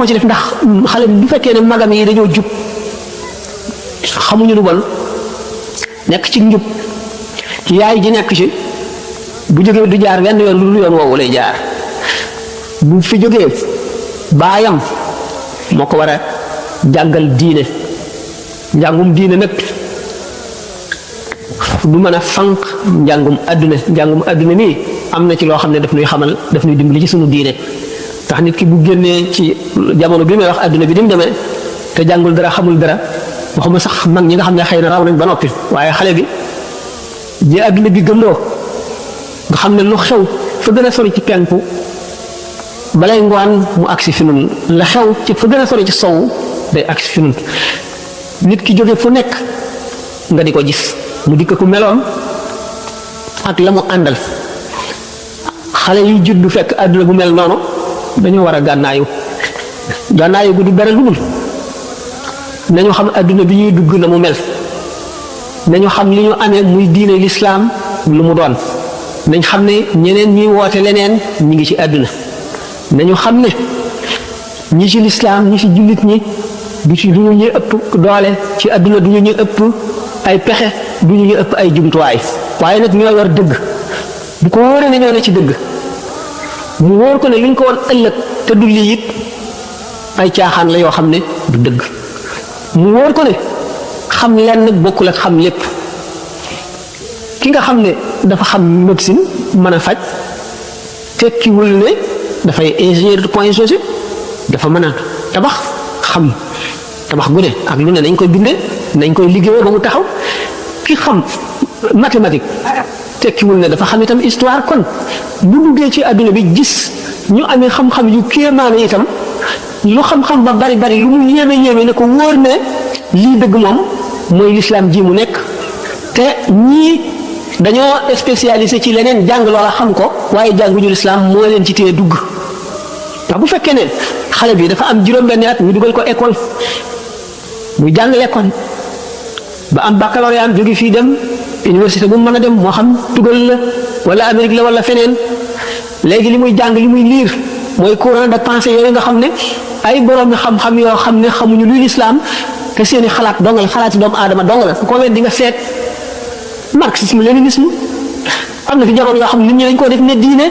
ci def ndax xale bi bu fekkee ne magam yi dañoo jub xamuñu lu bon nekk ci njub yaay ji nekk ci bu jógee du jaar wenn yoon lu dul yoon woowu lay jaar bu fi jógee baayam moo ko war a jàngal diine njàngum diine nag du mën a fanq njàngum àdduna nii am na ci loo xam ne daf ñuy xamal daf ñuy dimbali ci sunu diine tax nit ki bu génnee ci jamono bi may wax àdduna bi ni mu demee te jàngul dara xamul dara waxuma sax mag ñi nga xam ne xëy na raw nañ ba noppi waaye xale bi ji àdduna bi gëmloo nga xam ne lu xew fa gën a sori ci penku balay ngoon mu agsi fi nun la xew ci fa gën a sori ci sow day agsi fi nun nit ki jóge fu nekk nga di ko gis mu dikk ku meloon ak la mu àndal xale yu juddu fekk àdduna bu mel noonu dañoo war a gànnaayu gu du dara lu dul nañu xam àdduna bi ñuy dugg na mu mel nañu xam li ñu amee muy diine lislaam lu mu doon nañ xam ne ñeneen ñuy woote leneen ñi ngi ci àdduna nañu xam ne ñi ci lislaam ñi ci jullit ñi du ci duñu ñu ëpp doole ci àdduna duñu ñu ëpp ay pexe duñu ñu ëpp ay jumtuwaay waaye nag ñoo yor dëgg bu ko wóoree ne ñoo ne ci dëgg mu wóor ko ne luñ ko woon ëllëg te du lii it ay caaxaan la yoo xam ne du dëgg mu wóor ko ne xam lenn bokkul ak xam lépp ki nga xam ne dafa xam médecine mën a faj tekkiwul ne dafay ingénieur de point G dafa mën a tabax xam tabax gu ne ak lu ne nañ koy bindee nañ koy liggéeyee ba mu taxaw ki xam mathématique tekkiwul ne dafa xam itam histoire kon bu duggee ci àdduna bi gis ñu amee xam-xam yu kéemaane itam lu xam-xam ba bari lu mu yéeme ne ko wóor ne lii dëgg moom mooy lislaam ji mu nekk te ñii dañoo spécialisé ci leneen jàng loola xam ko waaye jànguñu lislaam moo leen ci téye dugg ndax bu fekkee ne xale bi dafa am juróom-benni at ñu dugal ko école muy jàng l'école ba am baccalauréat jóge fii dem université bu mu mën a dem moo xam tugal la wala Amérique la wala feneen léegi li muy jàng li muy liir mooy courant de pensée yooyu nga xam ne ay borom xam-xam yoo xam ne xamuñu luy lislaam te seeni xalaat dong la xalaati doomu aadama dong la su ko wet di nga seet marxisme léninisme am na fi jamono yoo xam ne nit ñi dañ koo def ne diine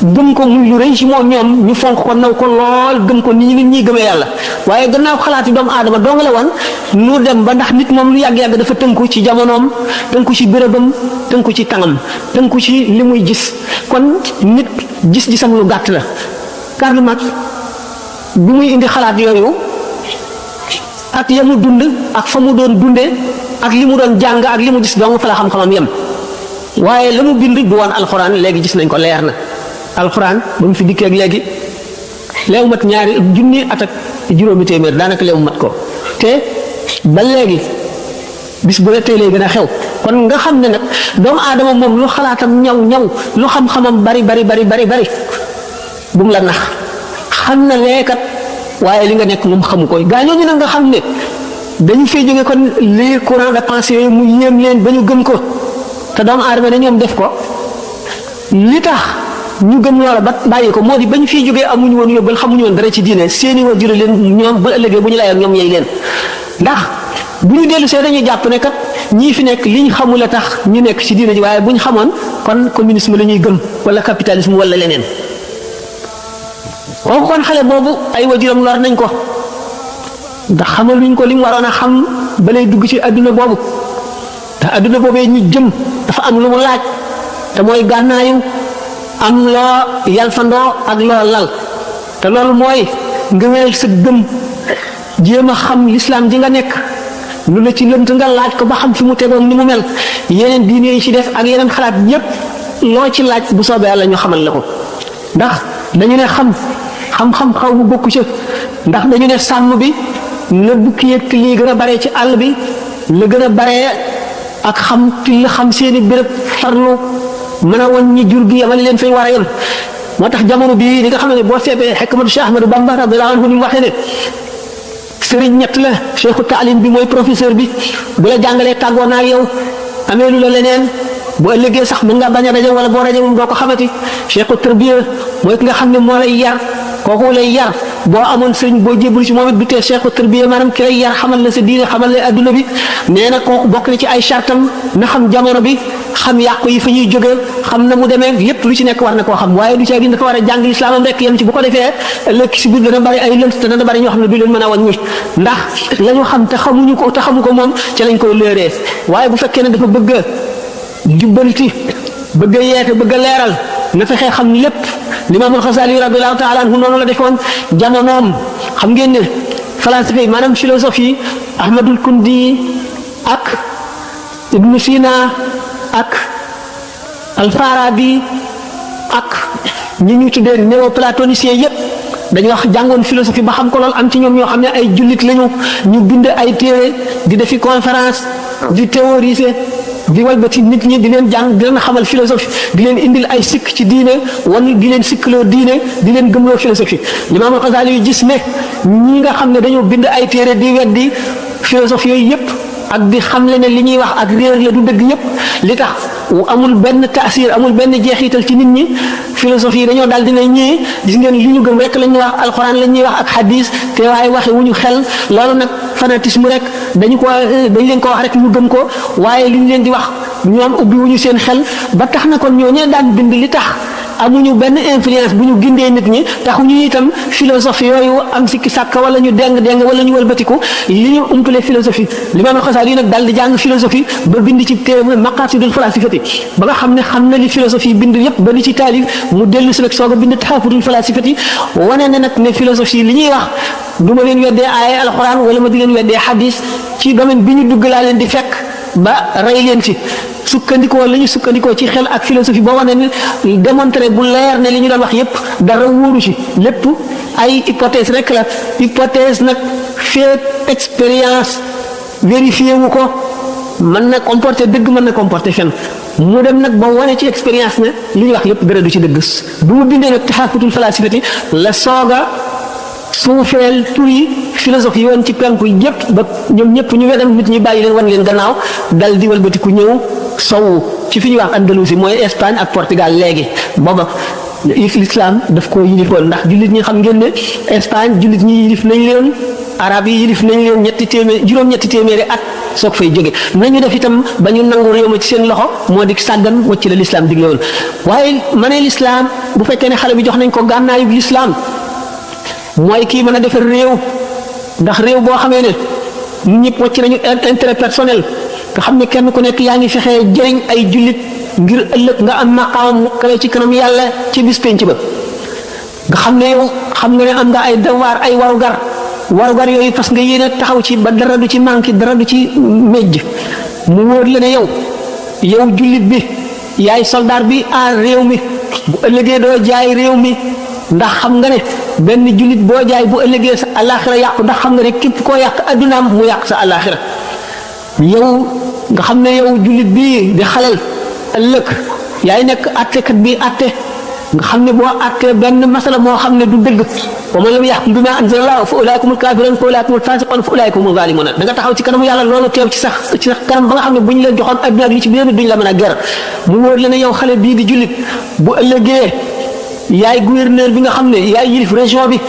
gëm ko muy lu rëy ci moom ñoom ñu fonk ko naw ko lool gëm ko nii nit ñi gëmee yàlla waaye gannaaw xalaati doomu aadama dong la woon nu dem ba ndax nit moom lu yàgg-yàgg dafa tënku ci jamonoom tënku ci bérébam tënku ci tàngam tënku ci li muy gis kon nit gis-gisam lu gàtt la. Karl Marx bi muy indi xalaat yooyu ak ya mu dund ak fa mu doon dundee ak li mu doon jàng ak li mu gis dong fa la xam-xamam yem waaye la mu bind du woon alxuraan léegi gis nañ ko leer na alxuraan ba mu fi dikkee ak léegi léew mat ñaari junni at ak juróomi téeméer daanaka léew mat ko te ba léegi bis bu ne tey lay gën a xew kon nga xam ne nag doomu aadama moom lu xalaatam ñaw lu xam-xamam bari bu mu la nax xam na leekat waaye li nga nekk moom xamu koy gaa ñooñu nag nga xam ne dañu fay jóge kon les courants de pensée yooyu mu yéem leen ba ñu gëm ko te doomu aadama ne ñoom def ko li tax ñu gëm loola ba bàyyi ko moo di ba ñu fiy jógee amuñu woon yóbbal xamuñu woon dara ci diine seeni wa jure leen ñoom ba ëllëgee bu ñu layoon ñoom yey leen ndax bu ñu dellu see dañuy jàpp ne kat ñii fi nekk liñ xamul a tax ñu nekk ci diine ji waaye bu ñu xamoon kon communisme la ñuy gëm wala capitalisme wala leneen kooku kon xale boobu ay wajuram lor nañ ko ndax xamal luñ ko li mu waroon a xam ba lay dugg ci adduna boobu te adduna boobee ñu jëm dafa am lu mu laaj te mooy gànnaayu am loo yalfandoo ak loo lal te loolu mooy nga wéyal sa gëm jéem a xam lislaam ji nga nekk lu la ci lënt nga laaj ko ba xam fi mu tegoon ni mu mel yeneen diine yi ci def ak yeneen xalaat yépp loo ci laaj bu soobee yàlla ñu xamal la ko ndax dañu ne xam-xam xaw mu bokku ci ndax dañu ne sàmm bi la bukki yëg lii gën a bare ci àll bi la gën a bare ak xam till xam seeni béréb farlu mën a woon ñi jur gi yamal leen fay war a yem moo tax jamono bii li nga xam ne boo seetee xekmatu Cheikh Ahmadou Bamba radiyallahu anhu ni mu waxee ne sëriñ ñett la cheikhu taalim bi mooy professeur bi bu la jàngalee tàggoo naa ak yow amee lu la leneen bu ëllëgee sax mën nga bañ a rajo wala boo rajo moom doo ko xamati cheikhu tarbiya mooy ki nga xam ne moo lay yar kooku lay yar boo amoon sëriñ boo jébbalu ci moom it du tee cheikhu tarbiya maanaam ki lay yar xamal la sa diine xamal la adduna bi nee na kooku bokk na ci ay chartam na xam jamono bi xam yàqu yi fa ñuy jógee xam na mu demee lépp lu ci nekk war na koo xam waaye du ci dafa war a jàng lislaamam rek yem ci bu ko defee ëllëg si biir dana bari ay lënt te dana bari ñoo xam ne du leen mën a wàññi ndax la ñu xam te xamuñu ko te xamu ko moom ci lañ koy léeree waaye bu fekkee ne dafa bëgg a jubbanti bëgg a yeete bëgg a leeral na fexee xam lépp Limaam al-Xasaali radiyallahu taala anhu noonu la defoon jamonoom xam ngeen ne falasifa yi maanaam philosophie Ahmadul Kundi ak Ibnu Sina ak Al-Farabi ak ñi ñu tuddee néoplatoniciens yépp dañu wax jàngoon philosophie ba xam ko lool am ci ñoom ñoo xam ne ay jullit lañu ñu bind ay téere di defi conférence di théoriser di walbati nit ñi di leen jàng di leen xamal philosophie di leen indil ay sikk ci diine wan di leen sikkloo diine di leen gëmloo philosophie Limaam al-Xasaali yu gis ne ñi nga xam ne dañoo bind ay téere di weddi philosophie yooyu yépp ak di xamle ne li ñuy wax ak réer la du dëgg yépp li tax amul benn taasir amul benn jeexital ci nit ñi philosophie yi dañoo daal dina ñii gis ngeen li ñu gëm rek la ñuy wax alxuraan la ñuy wax ak hadis te waaye waxe wu ñu xel loolu nag fanatisme rek dañ leen ko wax rek ñu gëm ko waaye li ñu leen di wax ñoom ubbi wu ñu seen xel ba tax na kon ñoo ñee daan bind li tax amuñu benn influence bu ñu gindee nit ñi taxuñu itam philosophie yooyu am sikki sàkk wala ñu deng wala ñu wëlbatiku li ñu umpale philosophie Limaam al-Xasaali nag daal di jàng philosophie ba bind ci téere maqaasidul falaasifati ba nga xam ne xam na li philosophie bind yépp ba li ci taalif mu dellu si nag soog a bind taxaafutul falaasifati wane ne nag ne philosophie li ñuy wax du ma leen weddee aaya alxuraan wala ma di leen weddee xadis ci domaine bi ñu dugg laa leen di fekk ba rey leen fi sukkandikoo la ñu sukkandikoo ci xel ak philosophie boo wane ne démontré bu leer ne li ñu doon wax yépp dara wóoru ci lépp ay hypothèse rek la hypothèse nag fait expérience vérifié wu ko mën na comporter dëgg mën na comporter fen mu dem nag ba wane ci expérience ne li ñu wax yépp dara du ci dëgg bu mu bindee nag taxaafutul falaasifati la sooga suufeel turi philosophie yoon ci penku yépp ba ñoom ñëpp ñu wedam nit ñi bàyyi leen wan leen gannaaw dal di walbatiku ñëw sowu ci fi ñuy wax Andalousie mooy Espagne ak Portugal léegi booba l'islam daf ko yilifoon ndax jullit ñi xam ngeen ne Espagne jullit ñi yilif nañ leen arab yi yilif nañ leen juróom-ñetti téeméeri at soog fay jóge nañu def itam ba ñu nangu réew ma ci seen loxo moo di sàggan wacc la lislaam digle woon waaye ma ne lislaam bu fekkee ne xale bi jox nañ ko gànnaayu lislaam mooy kii mën a defar réew ndax réew boo xamee ne ñëpp wacc nañu intérêt personnel nga xam ne kenn ku nekk yaa ngi fexee jëriñ ay jullit ngir ëllëg nga am maqaam kawe ci kanam yàlla ci bis penc ba nga xam ne yow xam nga ne am nga ay devoir ay warugar yooyu fas nga yéene taxaw ci ba dara du ci manqué dara du ci mejj mu wóor la ne yow jullit bi yaay soldat bi aar réew mi bu ëllëgee doo jaay réew mi ndax xam nga ne benn jullit boo jaay bu ëllëgee sa alaxira yàqu ndax xam nga ne képp koo yàq addunaam mu yàq sa alaxira yow nga xam ne yow jullit bi di xalal ëllëg yaay nekk attekat bi atte nga xam ne boo attee benn masala moo xam ne du dëgg wa man lam yaxkum bimaa anzalallahu fa ulaaika humul kaafiruun fa ulaaika humul faasiquun fa ulaaika humuz zaalimuun da nga taxaw ci kanamu yàlla loolu teew ci sax kanam ba nga xam ne bu ñu leen joxoon adduna ak li ci biir duñ la mën a ger mu wóor la ne yow xale bii di jullit bu ëllëgee yaay gouverneur bi nga xam ne yaay yilif région bi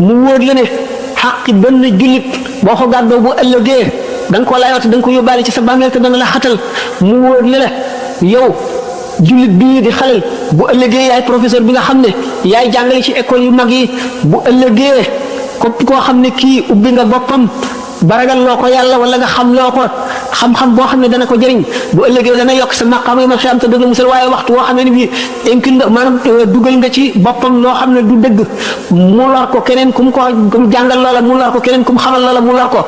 mu wóor la ne xaqi benn jullit boo ko gàddoo bu ëllëgee da nga ko layooti da nga ko yóbbaale ci sa bàmmeel te dana la xatal mu wóor la ne yow jullit bii di xalel bu ëllëgee yaay professeur bi nga xam ne yaay jàngale ci école yu mag yi bu ëllëgee képp koo xam ne kii ubbi nga boppam baragal loo ko yàlla wala nga xam loo ko xam-xam boo xam ne dana ko jëriñ bu ëllëgee dana yokk sa maqaam yi ma xam te dëgg musal waaye waxtu woo xam ne bii incul maanaam dugal nga ci boppam loo xam ne du dëgg mu lor ko keneen ku mu jàngal loola mu lor ko keneen ku mu xamal loola mu lor ko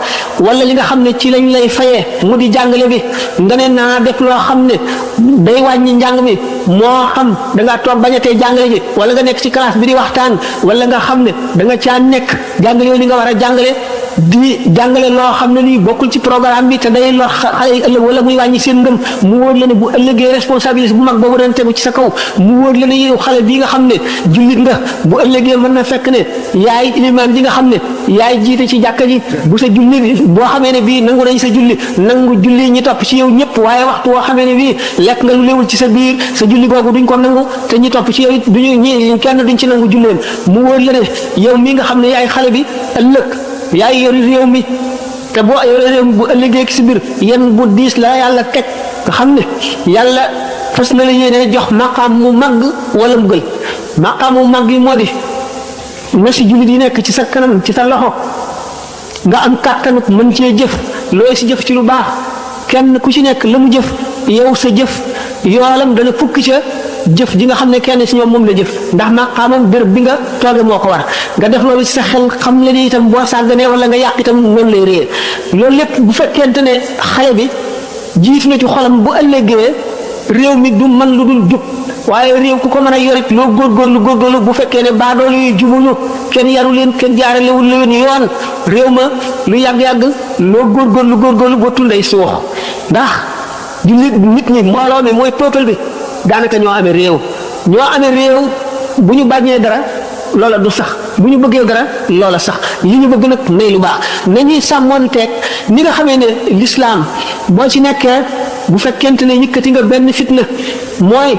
wala li nga xam ne ci lañ lay fayee mu di jàngale bi nga ne naa def loo xam ne day wàññi njàng mi moo xam da ngaa toog bañatee jàngale ji wala nga nekk ci classe bi di waxtaan wala nga xam ne da nga caa nekk jàngale yooyu li nga war a jàngale di jàngale loo xam ne nii bokkul ci programme bi te day lor xale yi ëllëg wala muy wàññi seen ngëm mu wóor la ne bu ëllëgee responsabilité bu mag boobu dana tegu ci sa kaw mu wóor la ne yow xale bii nga xam ne jullit nga bu ëllëgee mën na fekk ne yaay ilimaan ji nga xam ne yaay jiite ci jàkka ji bu sa julli bi boo xamee ne bii nangu nañ sa julli nangu julli ñi topp ci yow ñëpp waaye waxtu woo xamee ne bii lekk nga lu léwul ci sa biir sa julli googu duñ ko nangu te ñi topp ci yow it duñu kenn duñ ci nangu julleen mu wóor la ne yow mii nga xam ne yaay xale bi ëllëg yaay yori réew mi te boo yore réew mi bu ëllëgee ci biir yéen bu diis la yàlla teg nga xam ne yàlla fas na la yéene jox maqaam mu màgg wala mu gël maqaam mu màgg yi moo di na si jullit yi nekk ci sa kanam ci sa loxo nga am kàttanuk mën cee jëf looy si jëf ci lu baax kenn ku ci nekk la mu jëf yow sa jëf yoolam dana fukki ca jëf ji nga xam ne kenn ci ñoom moom la jëf ndax maqaamam béréb bi nga tooge moo ko war nga def loolu ci sa xel xam le ni itam boo sàgganee wala nga yàq itam noonu lay réer loolu lépp bu fekkente ne xale bi jiitu na ci xolam bu ëllëgee réew mi du man lu dul jub waaye réew ku ko mën a yorit loo góorgóorlu bu fekkee ne baadoolu yi jubuñu kenn yaru leen kenn jaaralewul leen yoon réew ma lu yàgg-yàgg loo góorgóorlu ba tunday suux ndax jullit nit ñi mbooloo mi mooy peuple bi daanaka ñoo amee réew bu ñu bañee dara loola du sax bu ñu bëggee dara loola sax li ñu bëgg nag nay lu baax nañuy sàmmoonteeg ni nga xamee ne lislaam boo ci nekkee bu fekkente ne yëkkati nga benn fitna mooy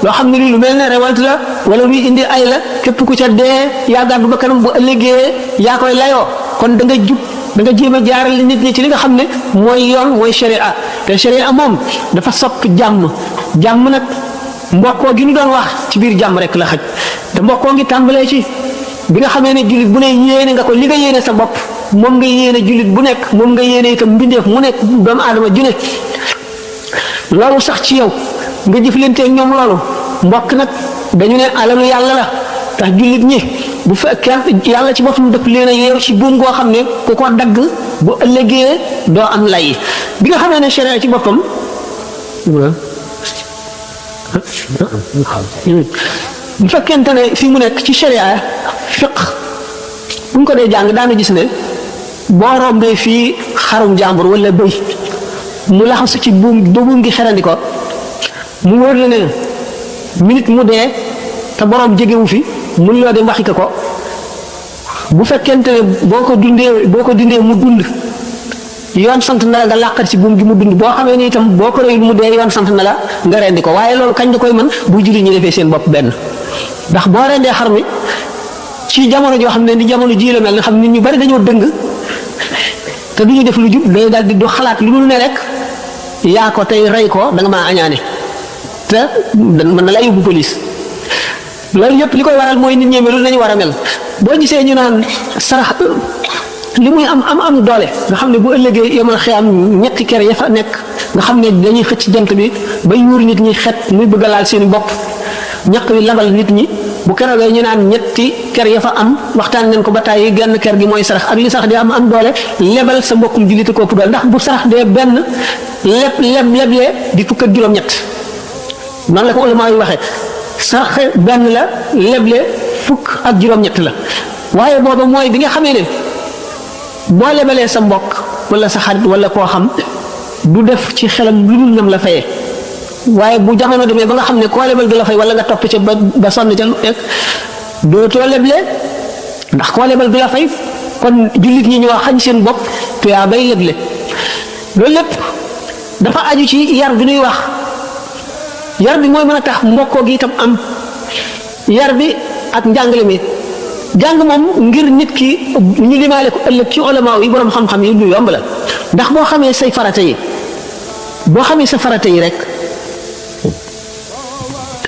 loo xam ne lii lu mel ne révolte la wala luy indi ay la képp ku ca dee yaa gàddu ba kanam bu ëllëgee yaa koy layoo kon da nga jub da nga jéem a jaaral nit ñi ci li nga xam ne mooy yoon mooy sharia te sharia moom dafa sopp jàmm nag mbokkoo gi ñu doon wax ci biir jàmm rek la xaj te mbokkoo ngi tàmbalee ci bi nga xamee ne jullit bu ne yéene nga ko li nga yéene sa bopp moom nga yéene jullit bu nekk moom nga yéene itam mbindeef mu nekk doomu aadama ju ne loolu sax ci yow nga jëflanteeg ñoom loolu mbokk nag dañu ne alalu yàlla la tax jullit ñi bu fekkee yàlla ci boppam dëpp leen a yeew ci buum goo xam ne ku ko dagg bu ëllëgee doo am lay bi nga xamee ne sharia ci boppam bu fekkente ne fi mu nekk ci sharia fiq bu ñu ko dee jàng daana gis ne boo rombee fii xarum jàmbur wala bëy mu laxasu ci buum gi xerandi ko mu wóor la ne minute mu dee te borom jegewu fi mun loo dem waxi ko bu fekkente ne boo ko dindee mu dund yoon sant na la nga làqat ci buum gi mu dund boo xamee ni itam boo ko reyul mu dee yoon sant na la nga rendi ko waaye loolu kañ nga koy mën bu julli ñi defee seen bopp benn ndax boo rendee xar mi ci jamono joo xam ne ni jamono ji la mel nga xam nit ñu bari dañoo dëng te du ñu def lu jub day daal di du xalaat lu dul ne rek yaa ko tey rey ko da nga maa añaane te mën na lay yóbbu police loolu yëpp li koy waral mooy nit ñi melul nañu war a mel boo gisee ñu naan sarax li muy am doole nga xam ne bu ëllëgee yomal xiyam ñetti kër ya fa nekk nga xam ne dañuy xëcc jant bi ba yuur nit ñi xet muy bëgg a laal seen bopp ñaq wi labal nit ñi bu keroogee ñu naan ñetti kër ya fa am waxtaan nañ ko ba tàyyi genn kër gi mooy sarax ak li sarax di am doole lebal sa mbokkum jullit ko ëpp doole ndax bu sarax dee benn leblee di fukk ak juróom-ñett noonu la ko ulama yi waxee sarax benn la leble fukk ak juróom-ñett la waaye booba mooy bi nga xamee ne boo lebalee sa mbokk wala sa xarit wala koo xam du def ci xelam lu dul nam la fayee waaye bu jamono demee ba nga xam ne koo lebal du la fay wala nga topp ca ba sonn ca lu nekk dootoo leble ndax koo lebal du la fay kon jullit ñi ñoo xañ seen bopp tuyaa bay leble loolu lépp dafa aju ci yar bi nuy wax yar bi mooy mën a tax mbokkoo gi itam am yar bi ak njàngale mi jàng moom ngir nit ki ñu limaale ko ëllëg ci ulama yi borom xam-xam yi lu yomb la ndax boo xamee say farata yi boo xamee sa farata yi rek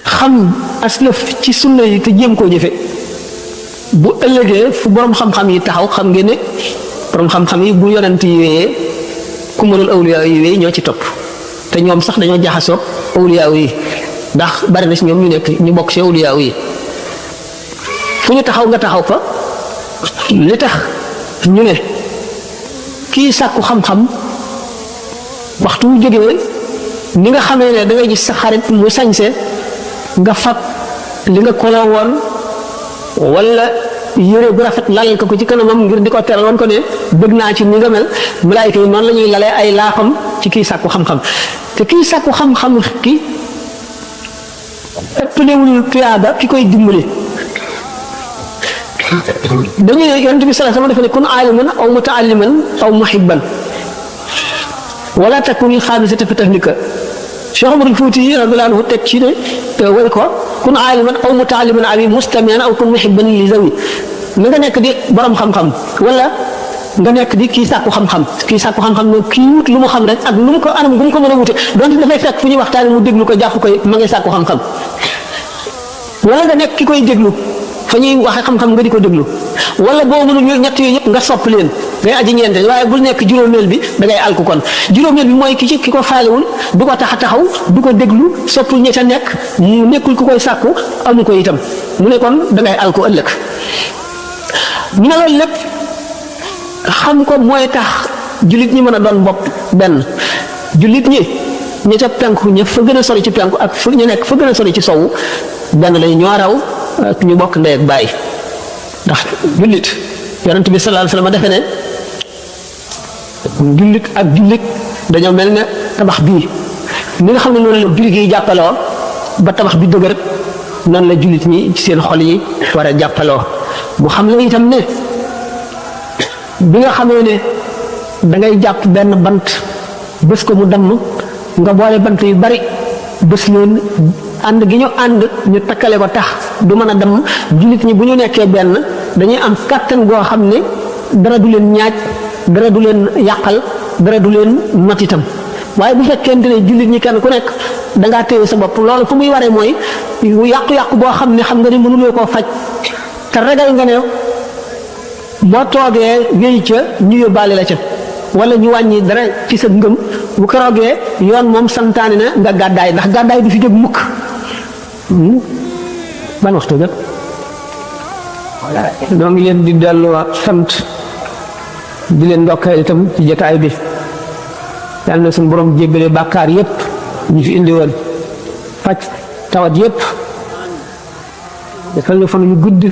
xam aslëf ci sunna yi te jéem koo jëfe bu ëllëgee fu borom xam-xam yi taxaw xam ngeen ne borom xam-xam yi bu yonent yi wéyee kumalul awliya yi wéy ñoo ci topp te ñoom sax dañoo jaxasoo awliya yi ndax bari na si ñoom ñu bokk ci awliya yi fu ñu taxaw nga taxaw fa li tax ñu ne kii sàkku xam-xam waxtu wu jógee ni nga xamee ne da ngay gis sa xarit mu sañse nga fab li nga koloo woon wala yére bu rafet lalal ko ci kanamam ngir di ko teral woon ko ne bëgg naa ci ni nga mel malaayika yi noonu la ñuy lalee ay laaxam ci kii sàkku xam-xam te kii sàkku xam-xam ki ëppalewul tuyaaba ki koy dimbali dañu ne yonent bi sallallahu alayhi wasallam dafa ne kun aaliman aw mutaalliman aw muhibban wala takun xaamisata fi tahlika Cheikh Omarul Fuuti radiyallahu anhu teg ci ne way ko kun aaliman aw mutaalliman abi mustamian aw kun muhibban li zawi na nga nekk di borom xam-xam wala nga nekk di kii sàkku xam-xam ne kii wut lu mu xam rek ak lu mu ko anam gu mu ko mën a wute donte dafay fekk fu ñuy waxtaane mu déglu ko jàpp koy ma ngay sàkku xam-xam wala nga nekk ki koy déglu fa ñuy waxee xam-xam nga di ko déglu wala boo mënul ñett yooyu yëpp nga sopp leen ngay aji ñeente waaye bul nekk juróomeel bi da ngay alku kon juróomeel bi mooy ki ko faalewul du ko tax a taxaw du ko déglu soppul ña ca nekk mu nekkul ku koy sàkku amu ko itam mu ne kon da ngay alku ëllëg ñu ne loolu lépp xam ko mooy tax jullit ñi mën a doon bopp benn jullit ñi ña ca penku ña fa gën a sori ci penku ak fa ñu nekk fa gën a sori ci sowu benn lañu ñoo raw ñu bokk ndey ak baay ndax jullit yonent bi sallallahu alayhi wasallam defe ne jullit ak jullit dañoo mel ne tabax bii ni nga xam ne noonu la jullit yi jàppaloo ba tabax bi dëgër noonu la jullit ñi ci seen xol yi war a jàppaloo mu xam la itam ne bi nga xamee ne da ngay jàpp benn bant bés ko mu damm nga boole bant yu bari bés leen ànd gi ñu ànd ñu takkale ko tax du mën a damm jullit ñi bu ñu nekkee benn dañuy am kàttan goo xam ne dara du leen ñaaj dara du leen yàqal dara du leen not itam waaye bu fekkente ne jullit ñi kenn ku nekk dangaa téye sa bopp loolu fu muy waree mooy yàqu-yàqu boo xam ne xam nga ne mënuloo koo faj te ragal nga ne boo toogee wéy ca ñu yóbbaale la ca wala ñu wàññi dara ci sa ngëm bu keroogee yoon moom santaane na nga gàddaay ndax gàddaay du fi jóg mukk ban waxtu jot doo ngi leen di delloo sant di leen ndokkeel itam ci jotaay bi yàlla na suñu borom jéggale bàkkaar yépp ñu fi indi woon faj tawat yépp defal na fan yu gudd